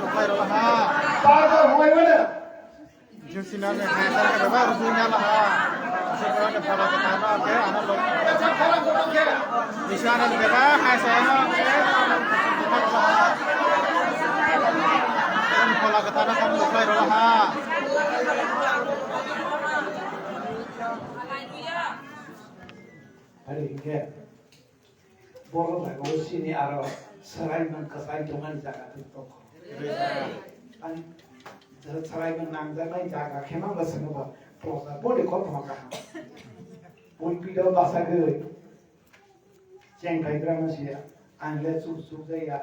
Luklai rw ha. Bar bar hwnlai mano. Jisu chini bagwi samung kaham khlai laha. Rujui tlang ha. Jisu chini bagwi phola kwtharno khe ano luk-, Jisu ano bebak hai se ano khe. Phola kwtharno khe luklai rw ha. Hari hingke borok jaga o sini aro swraimung kwchai tongmani jaga tong tongo. Ani swraimung nangjaknai jaga khe ma bwswk no bo prosa boni kothoma kaham. Pulpit o bachagwi cheng phaibrano se ang le chuk chuk jaya.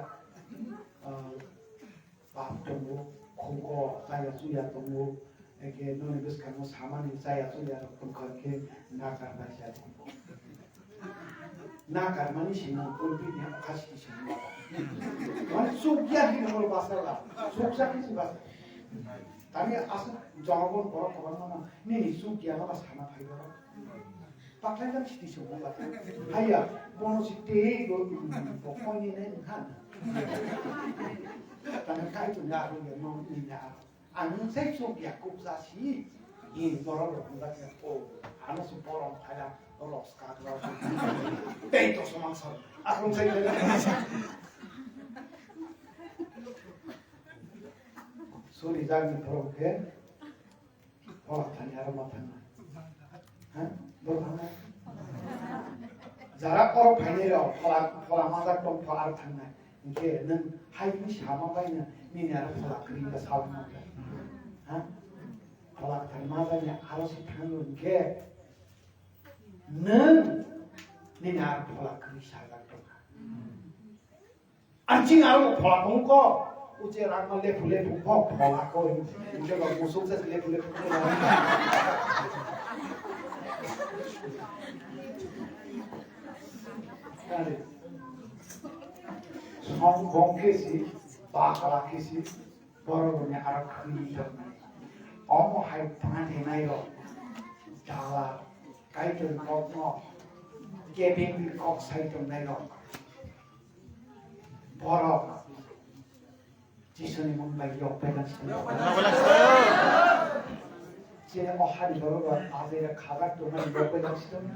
Pap tongo, khungko chaya chuya tongo, eke noni bwskango samani chaya chuya rok tongkha khe nakar bai sa tongo. Na karmani sinang kulpi ni akha siti sinang. Mane chukya hino mol basala. Chukya hino basa. Tani asa jongon borok kwbangma nini chukya ma sana phai borok. Paklai jang siti sinang basa. Haiya, bono si tei go, bokoni ne ha. Tani kai tu ya ro ya no ni ya. Ang sai chuk ya kuk ja si. Hi borok rok hwnjak ya, o, ano se borom khaila, roska rok. Tei to somang sar. Akung sai khaila. Suri jagni borok khe, phola thani aro ma thangna. Ha? Bo thangna. Jara oro phainai rok, phola, phola majak tong, phola aro thangnai. Hinkhe nwng hai wngwi sama baino nini aro phola kwrwi ba sao wngkha. Ha? Phola kwthar ma baino aro se thango hinkhe nwng nini aro phola kwrwi sajak tongkha. Ang chini aro phola tongkho. Uche rangma lephu lephu kho phola kho. Uche ba musuk se lephu lephu kho. Are. Song bong khe si, bakla khe si, borok rokni aro khwi tongmani. Omo hai tang thenai rok, dala, Kaitor kokno, kebengni kok sai tongnai rok. Borok, Jisuni mung bai yok bai lang sitong. Chini o hani borok rok ajai rok khajak tongmani yok bai lang sitong.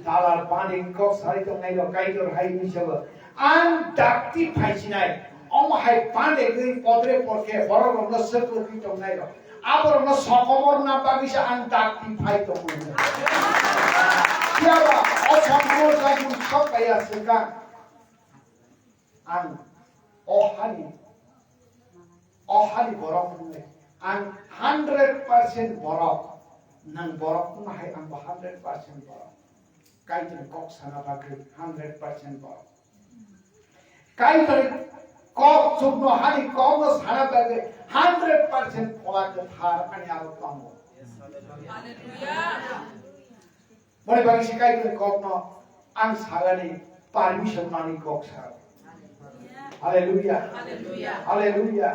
Dalar bani kok sai tongnai rok Kaitor hai hwnwi sabo. Ang dakti phaisinai. Omo hai pande gwi podre porkhe borok rokno swk rwgwi tongnai rok. Aborokno sokomorna bagwi se ang dakti phai tongo. Phiya ba o sokomor jagwi sok bai ya swkang. Ang o hani, o hani borok wngwi ang hundred percent borok, nang borok wngma hai ang bo hundred percent borok. Kaitorni kok sana bagwi hundred percent borok. Kaitorni kok chukno hani kokno sana bagwi hundred percent phola kwthar ani aro tongo. Boni bagwi se Kaitorni kokno ang sagani permission mani kok sa. Hallelujah. Hallelujah. Hallelujah.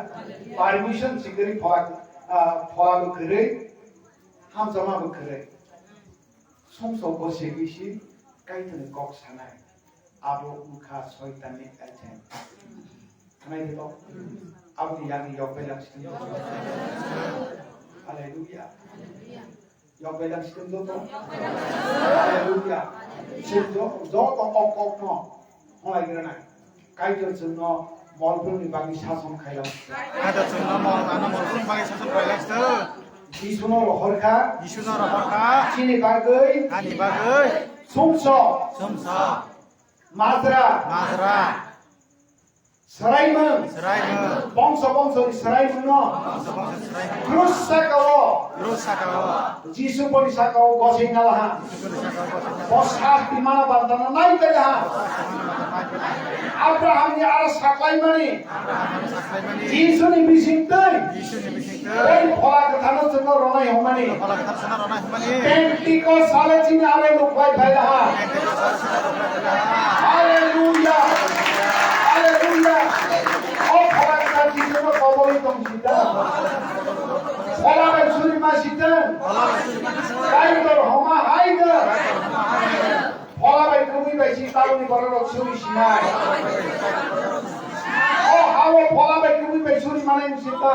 Permission sigiri phola, ah, phola bo kwrwi, hamjama bo kwrwi. Sumsok bo se bisi Kaitorni kok sanai. Abo wngkha Soitanni agent. Khnai de to? Aboni yagni yok belak sitwng. Hallelujah. Yok belak sitwng joto. Hallelujah. Sitwng joto, joto kok kokno. Hwnlai granai. Kaitor chwngno molbrumni bagwi sason khailak. Kaitor chwngno mol-, ano molbrumni bagwi sason khailak sitwng. Jisuno rohorkha. Jisuno rohorkha. Chini bagwi. Ani bagwi. Sumsok. Sumsok. Majra. Majra. Swraimung. Swraimung. Bongso bongso ni swraimung no. Bongso bongso ni swraimung. Krus saka o. Krus saka o. Jisu boni saka o gosing nalaha. Jisu boni saka o gosing nalaha. Bo sasti mana bantana nai kaya ha. Abraham ni ara saklai mani. Abraham ni saklai mani. Jisu ni bising tei. Jisu ni bising tei. Tei phola kwthar no chwngno ronai hwnmani. Phola kwthar chwngno ronai hwnmani. Pentikos sale chini aro lukwai phai laha. Hallelujah! Hallelujah! O phola kwthar Jisu no koboli tong sita. Phola bai suri ma sita. Kaitor homa hai ga. Phola bai kwbwi bai si taboni borok rok suri sinai. O hao phola bai kwbwi bai suri manai sita.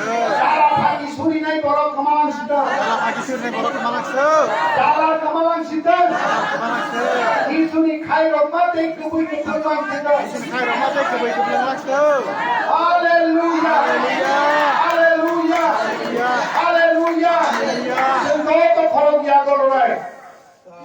Jala phaki suri nai borok kwmalang sita. Jala phaki suri nai borok kwmalang sita. Jala kwmalang sita. Jala kwmalang sita. Jisuni khai rok ma tei kwbwi kwthang lang sita. Jisuni khai rok ma tei kwbwi kwthang lang sita. Hallelujah. Hallelujah. Hallelujah. Hallelujah. Hallelujah. Hallelujah. Chwng joto khorok yago rwnai.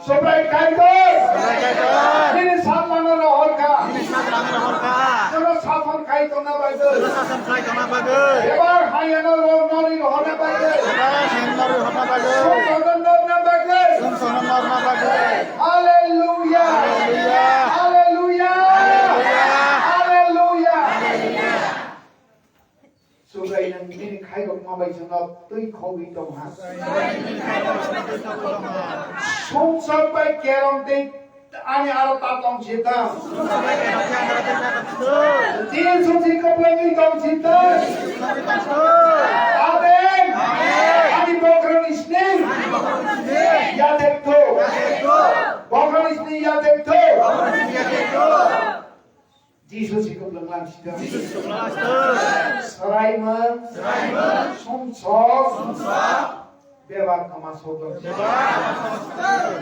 Subrai Kaitor. Subrai Kaitor. Nini satlano rohorkha. Nini satlano rohorkha. Jono sason khai tongna bagwi. Jono sason khai tongna bagwi. Ebar hayano ro-, nori rohorna bagwi. Ebar hayano nori rohorna bagwi. Sumsono norna bagwi. Sumsono norna bagwi. Hallelujah. Hallelujah. Hallelujah. Hallelujah. Hallelujah. Hallelujah. Subraiyung nini khairokma bai chwngno twi khogwi tong ha. Sumsok bai kerong tei ani aro ta tong si tang. Din sumsi kwplwngwi tong si tang. Amen. Ani bokhorokni sning yathek tho. Bokhorokni sning yathek tho. Jisu si kwplwng lang sitwng. Jisu si kwplwng lang sitwng. Swraimung. Swraimung. Sumsok. Sumsok. Bebak kwma sotong. Bebak kwma sotong.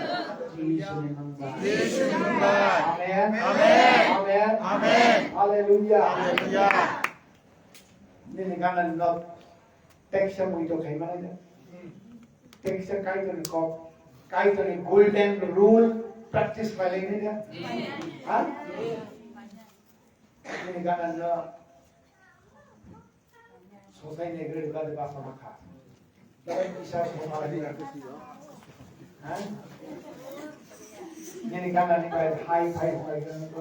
Jisu ni mung bai. Jisu ni mung bai. Amen. Amen. Amen. Amen. Hallelujah. Hallelujah. Nini gana ni nok teksa mui to khai mana. Teksa Kaitorni kok, Kaitorni golden rule practice bai lai nini. Ha? Nini gana no sosai ne gre ba de ba sama kha. Dapat bisa sama lagi. Ha? Nini gana ni bai hai hai hai gana ko.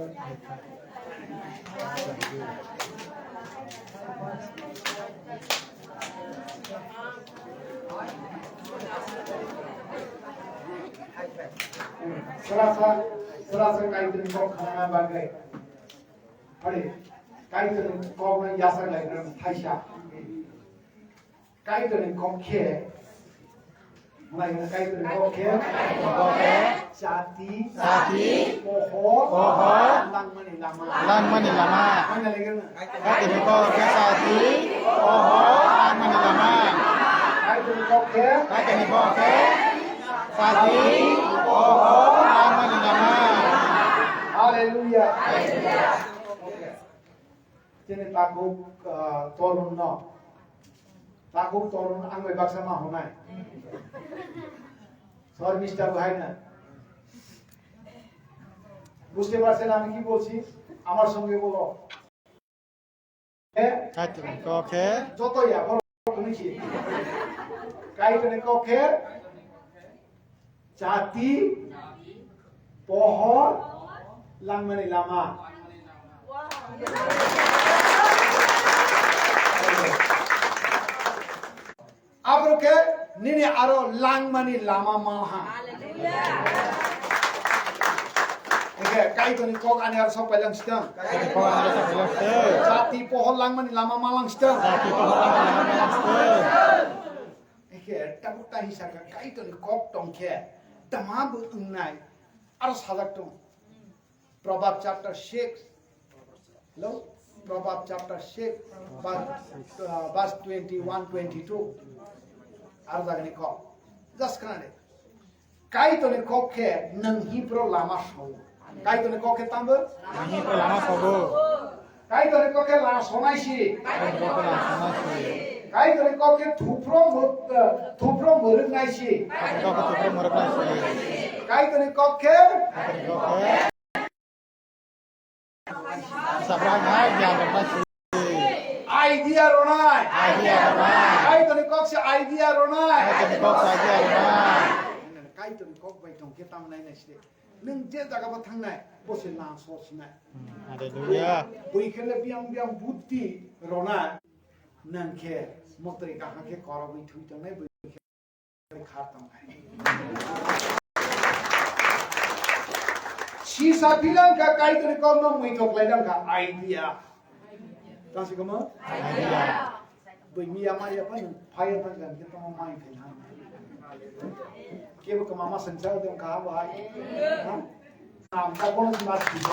Srasa, srasa Kaitorni kok khnana bagwi. Hari, Kaitorni kokno yachak lai gram thaisa. Kaitorni kok khe, Kaitorni kok khe, jati, jati, pohor, pohor, langmani lama. Langmani lama. Kaitorni kok khe jati, pohor, langmani lama. Kaitorni kok khe, Kaitorni kok khe jati, pohor, langmani lama. Hallelujah. Chini takhuk, ah, torun no. Takhuk torun ang bai baksa ma honai. Sor mister bo hai na. বুঝতে পারছেন আমি কি বলছি? আমার সঙ্গে বলো। Kaitorni kok khe. Joto ya, boro kuni si. Kaitorni kok khe. Jati, pohor, langmani lama. Abro khe nini aro langmani lama malha. Hallelujah. Oke, Kaitorni kok ani aro sok pailang sitang. Kaitorni kok ani aro sok pailang sitang. Jati pohor langmani lama malang sitang. Jati pohor langmani lama malang sitang. Eke, tabuk ta hisaka Kaitorni kok tongkhe, tama bo wngnai, aro sajak tong. Proverb chapter six. Hello? Proverb chapter six, verse, uh, verse twenty-one, twenty-two. Aro jagani kok. Just khna de. Kaitorni kok khe nwng himphro lama sogo. Kaitorni kok khe tambo? Nwng himphro lama sogo. Kaitorni kok khe lama sonai si. Kaitorni kok khe lama sonai si. Kaitorni kok khe thupro mw-, eh, thupro mwrwknai si. Kaitorni kok khe thupro mwrwknai si. Kaitorni kok khe Kaitorni kok khe Sabra hai giyan rok bai si. Idea ronai. Idea ronai. Kaitorni kok se idea ronai. Kaitorni kok se idea ronai. Kaitorni kok bai tong khe tamo nai nai se. Nwng je jaga bo thangnai, bo se nang so sinai. Hmm, hallelujah. Bui khe le biang biang buddhi ronai. Nwng khe motri kaham khe korogwi thui tongnai bui khe. Sisa bilang ka Kaitorni kokno muitok lai dang ka idea. Tang si komo? Idea. Boi miya maya pa nung phaya tang kan kita mau main kan. Kebo kemama senjal dong ka ba. Ha? Namta kono si mas bisa.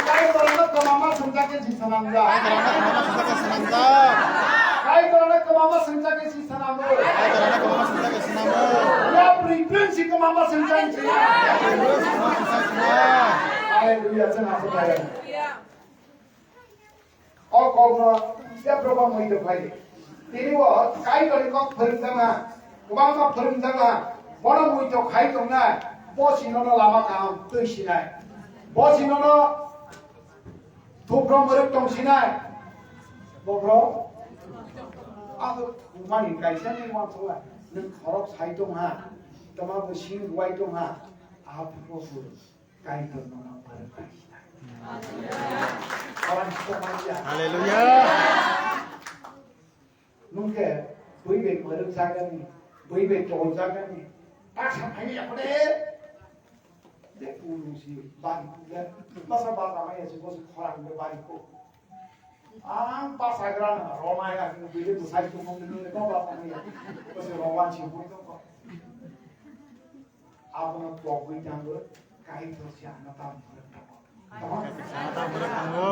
Kaitorno kemama senjake si senamja. Kaitorno kemama senjake si senamja. Kaitorno kemama senjake si senamja. Kaitorno kemama senjake si senamja. Ya pripin si kemama senjake si. Ya pripin si kemama senjake si. Haleluya, senam senjake. O kokno jephru bo muitok khlai di. Tini bo Kaitorni kok phwrwngjakna, kwbangma phwrwngjakna, bono muitok khai tongnai, bo sinono lama kaham twi sinai. Bo sinono thupro mwrwk tong sinai. Bo bro, abo thumani kaisa ni uansukla, nwng khorok sai tong ha, tama bo sing ruwai tong ha, aha thupro phwrwng. Kaitor nono phwrwng kha. Orang sito manya. Haleluya. Khe bui bai mwrwk jagani, bui bai tol jagani, ta sa phai ya kore. De pulung si bari kule, masa bata mai ya si bosi khorang de bari ko. Ang basa gra na roma ya, bui de busai tu mong de ba ba mai ya. Bosi rowan si mong ko. Abono togwi tango, Kaitor se ano tamo phwrwng tongo. Tamo? Ano tamo phwrwng tongo.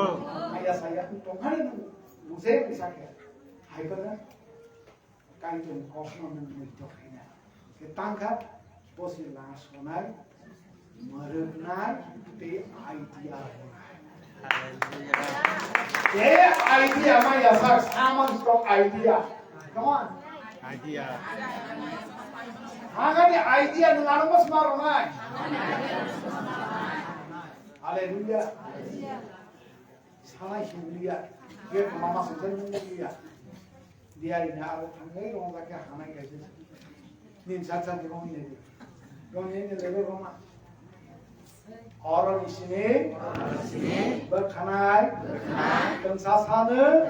Aya saya tongmani nung, nung se nung sakhe. Hai kono, Kaitor ni kokno nung muitok khaina. Ke tangkha, bosi lama sonai, mwrwknai, tei idea rwnai. Hallelujah. Tei idea ma ya sak, samang strong idea. Come on. Idea. Hagani idea nwng ano mas maro nai. Hallelujah. Sanai himliya. Ye mama sejak nungya. Dia ini aro thangai rong lagi hanai kaisa. Nin sat sat rong ini. Rong ini lego roma. Oro ni sini, bwkhanai, tongsa sano,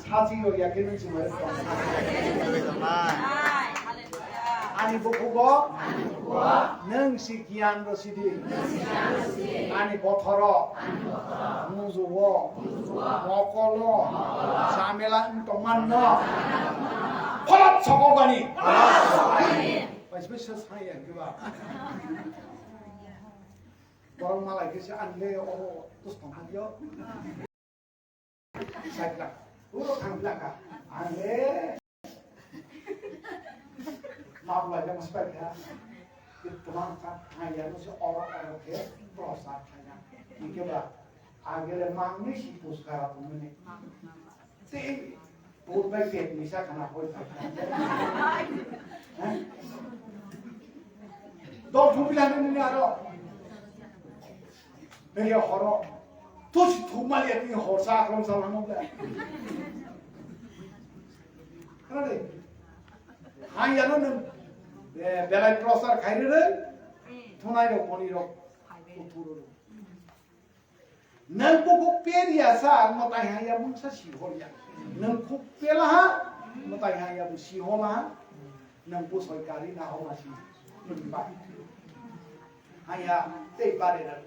sachi yo yakhe nung chumai tong. Ani bukhugo, nung si giyan ro sidi. Ani bothoro, mujugo, mokolo, jamela wng tongman no. Pholap sokogani. Paisbai sa sai ya kiba. Borok malai khe se ang le oro tus tong thang yo. Sakla. Uro thang la ka. Ang le. Map lai jang spai kha. Tuma ka thang ya no se oro oro khe. Pro sa thang ya. Ni ke ba. Ang le mang ni si pus kara tu mene. Te. Put bai pet ni sa khana hoi. Dol thum bilang ni aro. Beri horo. Tusi thum mali ati hor sa krom sa lamo bla. Kana de. Hai ya no nem. Belai prosar khai re. Thunai ro poni ro. Uturo ro. Nang bukhuk peria sa, mwtai haya mungsa si horya. Nang khuk pela ha, mwtai haya bu si hola ha. Nang bu soi kari na hola si. Nang ba. Haya, tei bare na.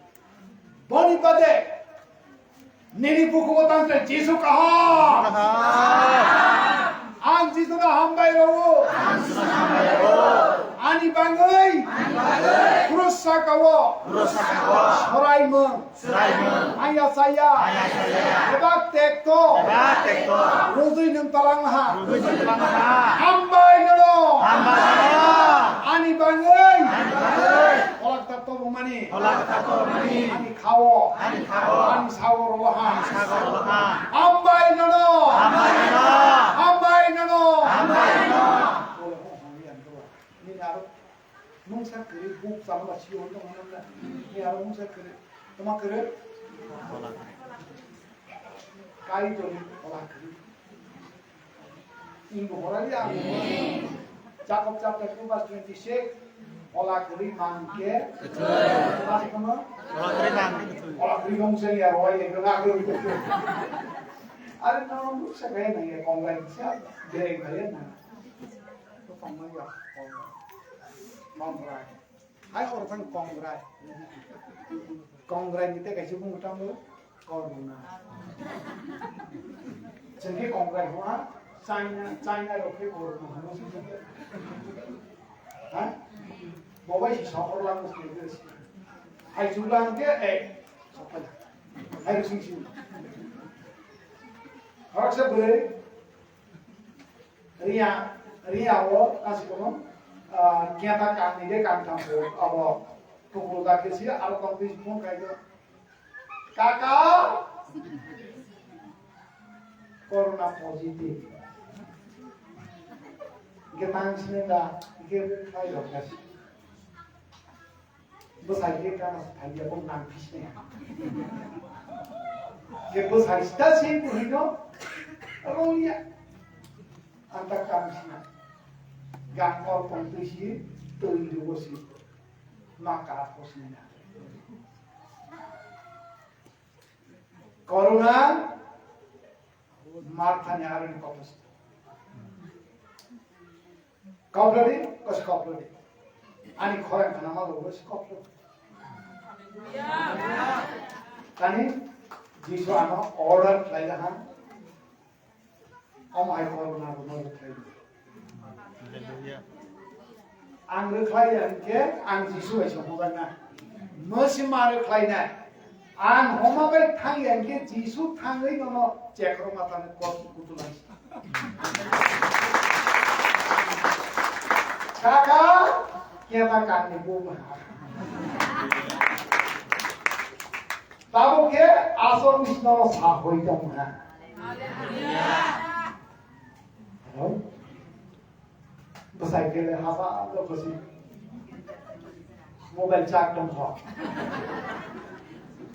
Boni bade. Nini bukhuk tang te Jisu kaham. Ang Jisu kaham bai ro. Ani bangwi. Krus saka wo. Sorai mung. Swraimung. Maya saya. Maya saya. Bebak tekto. Bebak tekto. Rujui nwng talang laha. Rujui nwng talang laha. Hambai nono. Hambai nono. Ani bangwi. Ani bangwi. Olak takto bumani. Olak takto bumani. Ani khao. Ani khao. Ani sago rolaha. Ani sago rolaha. Hambai nono. Hambai nono. Hambai nono. Hambai nono. Nini aro mungsa kwrwi buk chama ba si hor tongma nang na. Nini aro mungsa kwrwi. Toma kwrwi? Kai toni phola kwrwi. Ingo hora ya. Jakob chapter two verse twenty-six. Phola kwrwi man ke. Kwthwi. Mas kono? Phola kwrwi man ke kwthwi. Phola kwrwi mungsa ya roi ya na kwrwi. Are no mungsa kaya na ya kongrai sa. Bere kaya na. Tongmani ya, kong-, kongrai. Hai oro thang kongrai. Kongrai ni tei kaisa bumo tamo koruna. Chengke kongrai hoa, China, China rok khe koruna hano. Ha? Bobai si sokor lang musti. Hai chulang ke, eh, sokor. Hai sing sing. Haksa bwrwi. Riya, riya o kasi kono, ah, keta kang ni de kang tam po, abo, tukul da kesi, aro kong twi phone kai do. Kaka, corona positive. Ke tang sini da, ke khai do kasi. Bwsai khe kana se thaiya bo nang phisne. Khe bwsai sta se buhino rongya. Anta kam sina. Gak kor pon twi si twi ri bo si. Ma ka pho sina. Corona Marthani aroni kotos. Kopladi, kos kopladi. Ani khorang khana ma lobo si kopladi. Tani Jisu ano order khlai ha. Omo hai corona bo no rwkhlai. Ang rwkhlai ya hwnkhe ang Jisu bai se hwnjakna. Mwsi ma rwkhlainai. Ang homa bai thang ya hwnkhe Jisu thangwi nono chekrok ma thangwi kok kutu lai. Kaka keta kangni buma. Tabuk khe aswk bisno sa hoi tong ha. Hello? Bwsai khe le hasa do khosi. Mobile charge tong kho.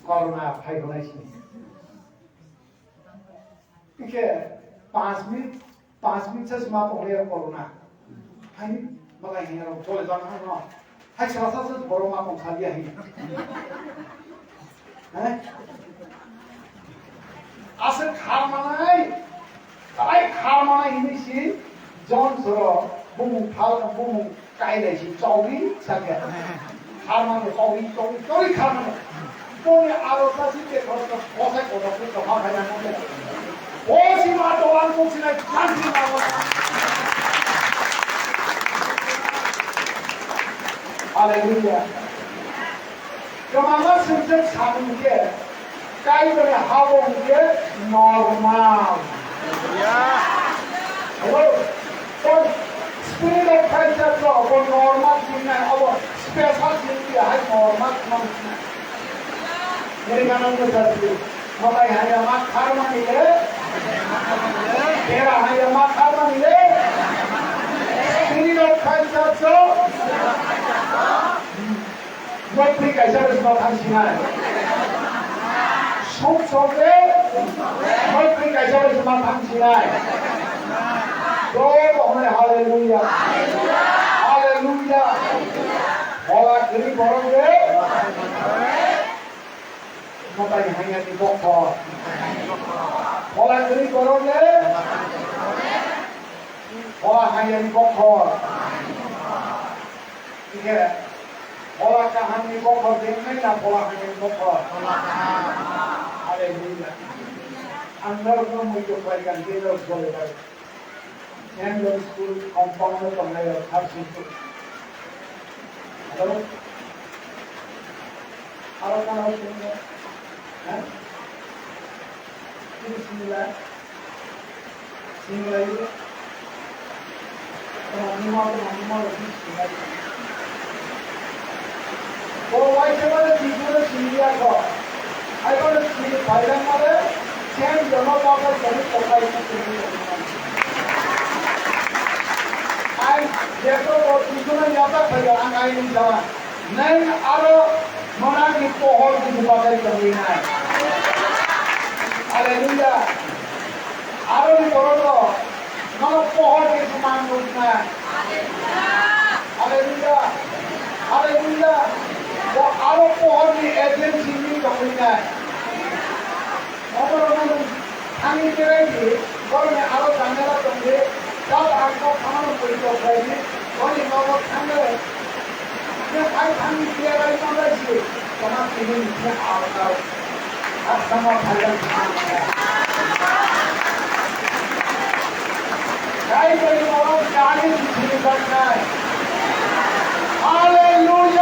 Corona phai gonai si. Ikhe panch minute, panch minute se sma tong le corona. Hai, malai hai ro chole jang ha no. Hai sala sa se borok ma tong sa dia hi. Hai? Aswk kha manai, tai kha manai hinwi si Jon soro bumung thal bumung kai lai si chawri sakya. Kha mano chawri, chawri, chawri kha mano. Boni aro sa si te khoro to bosai kotor se to ha khai na. Bosi ma to ang kung sinai kan si ma. Hallelujah. Kwbangma swngjak samung khe Kaitorni habo hwnkhe normal. Hello? Bo Spirit of Christ no bo normal sinai, abo special sinai, hai normal kheno sinai. Meri ganang ko sasi. Matai haya ma kharmani le. Tera haya ma kharmani le. Spirit of Christ no. Maitri kaisa bai sima thang sinai. Suk sokle maitri kaisa bai sima thang sinai. Joy bahonai hallelujah. Hallelujah. Hola kiri borok de. Matai hanya ni bokhor. Hola kiri borok de. Hola hanya ni bokhor. Hingke, phola kahamni bokhor de wngnai na phola hamyani bokhor? Hallelujah. Ang norokno muitu khlai kha, je norok jole bai. Saint John School compound-o tongnai rok kha sung khe. Hello? Aro kono sung khe? Ha? Chini sini lai? Sini lai. Tama nima, tama nima lai sini lai. O waisa mane Jisu no sini ya ko. Ai ko sini phaijak mane, sen jono papa sini kopai sini. Ai, jeto ko Jisu no yata phaiya ang ai ni jawa. Neng aro monarni pohor ni batai tongwi nai. Hallelujah. Aro ni borok rok nono pohor ni sman rok nai. Hallelujah. Hallelujah. Bo aro pohor ni agency ni tongwi nai. Oborok no nwng thangwi berai di, borokni aro jangala tong di, jat ang kok thangmano pori kok khlai di, boni nogo thangwi. Nwng hai thangwi berai manlai si, tongma tini ni thik aro karo. Hakchangma phaijak thang kha. Kaitorni borok jani sini jaknai. Hallelujah!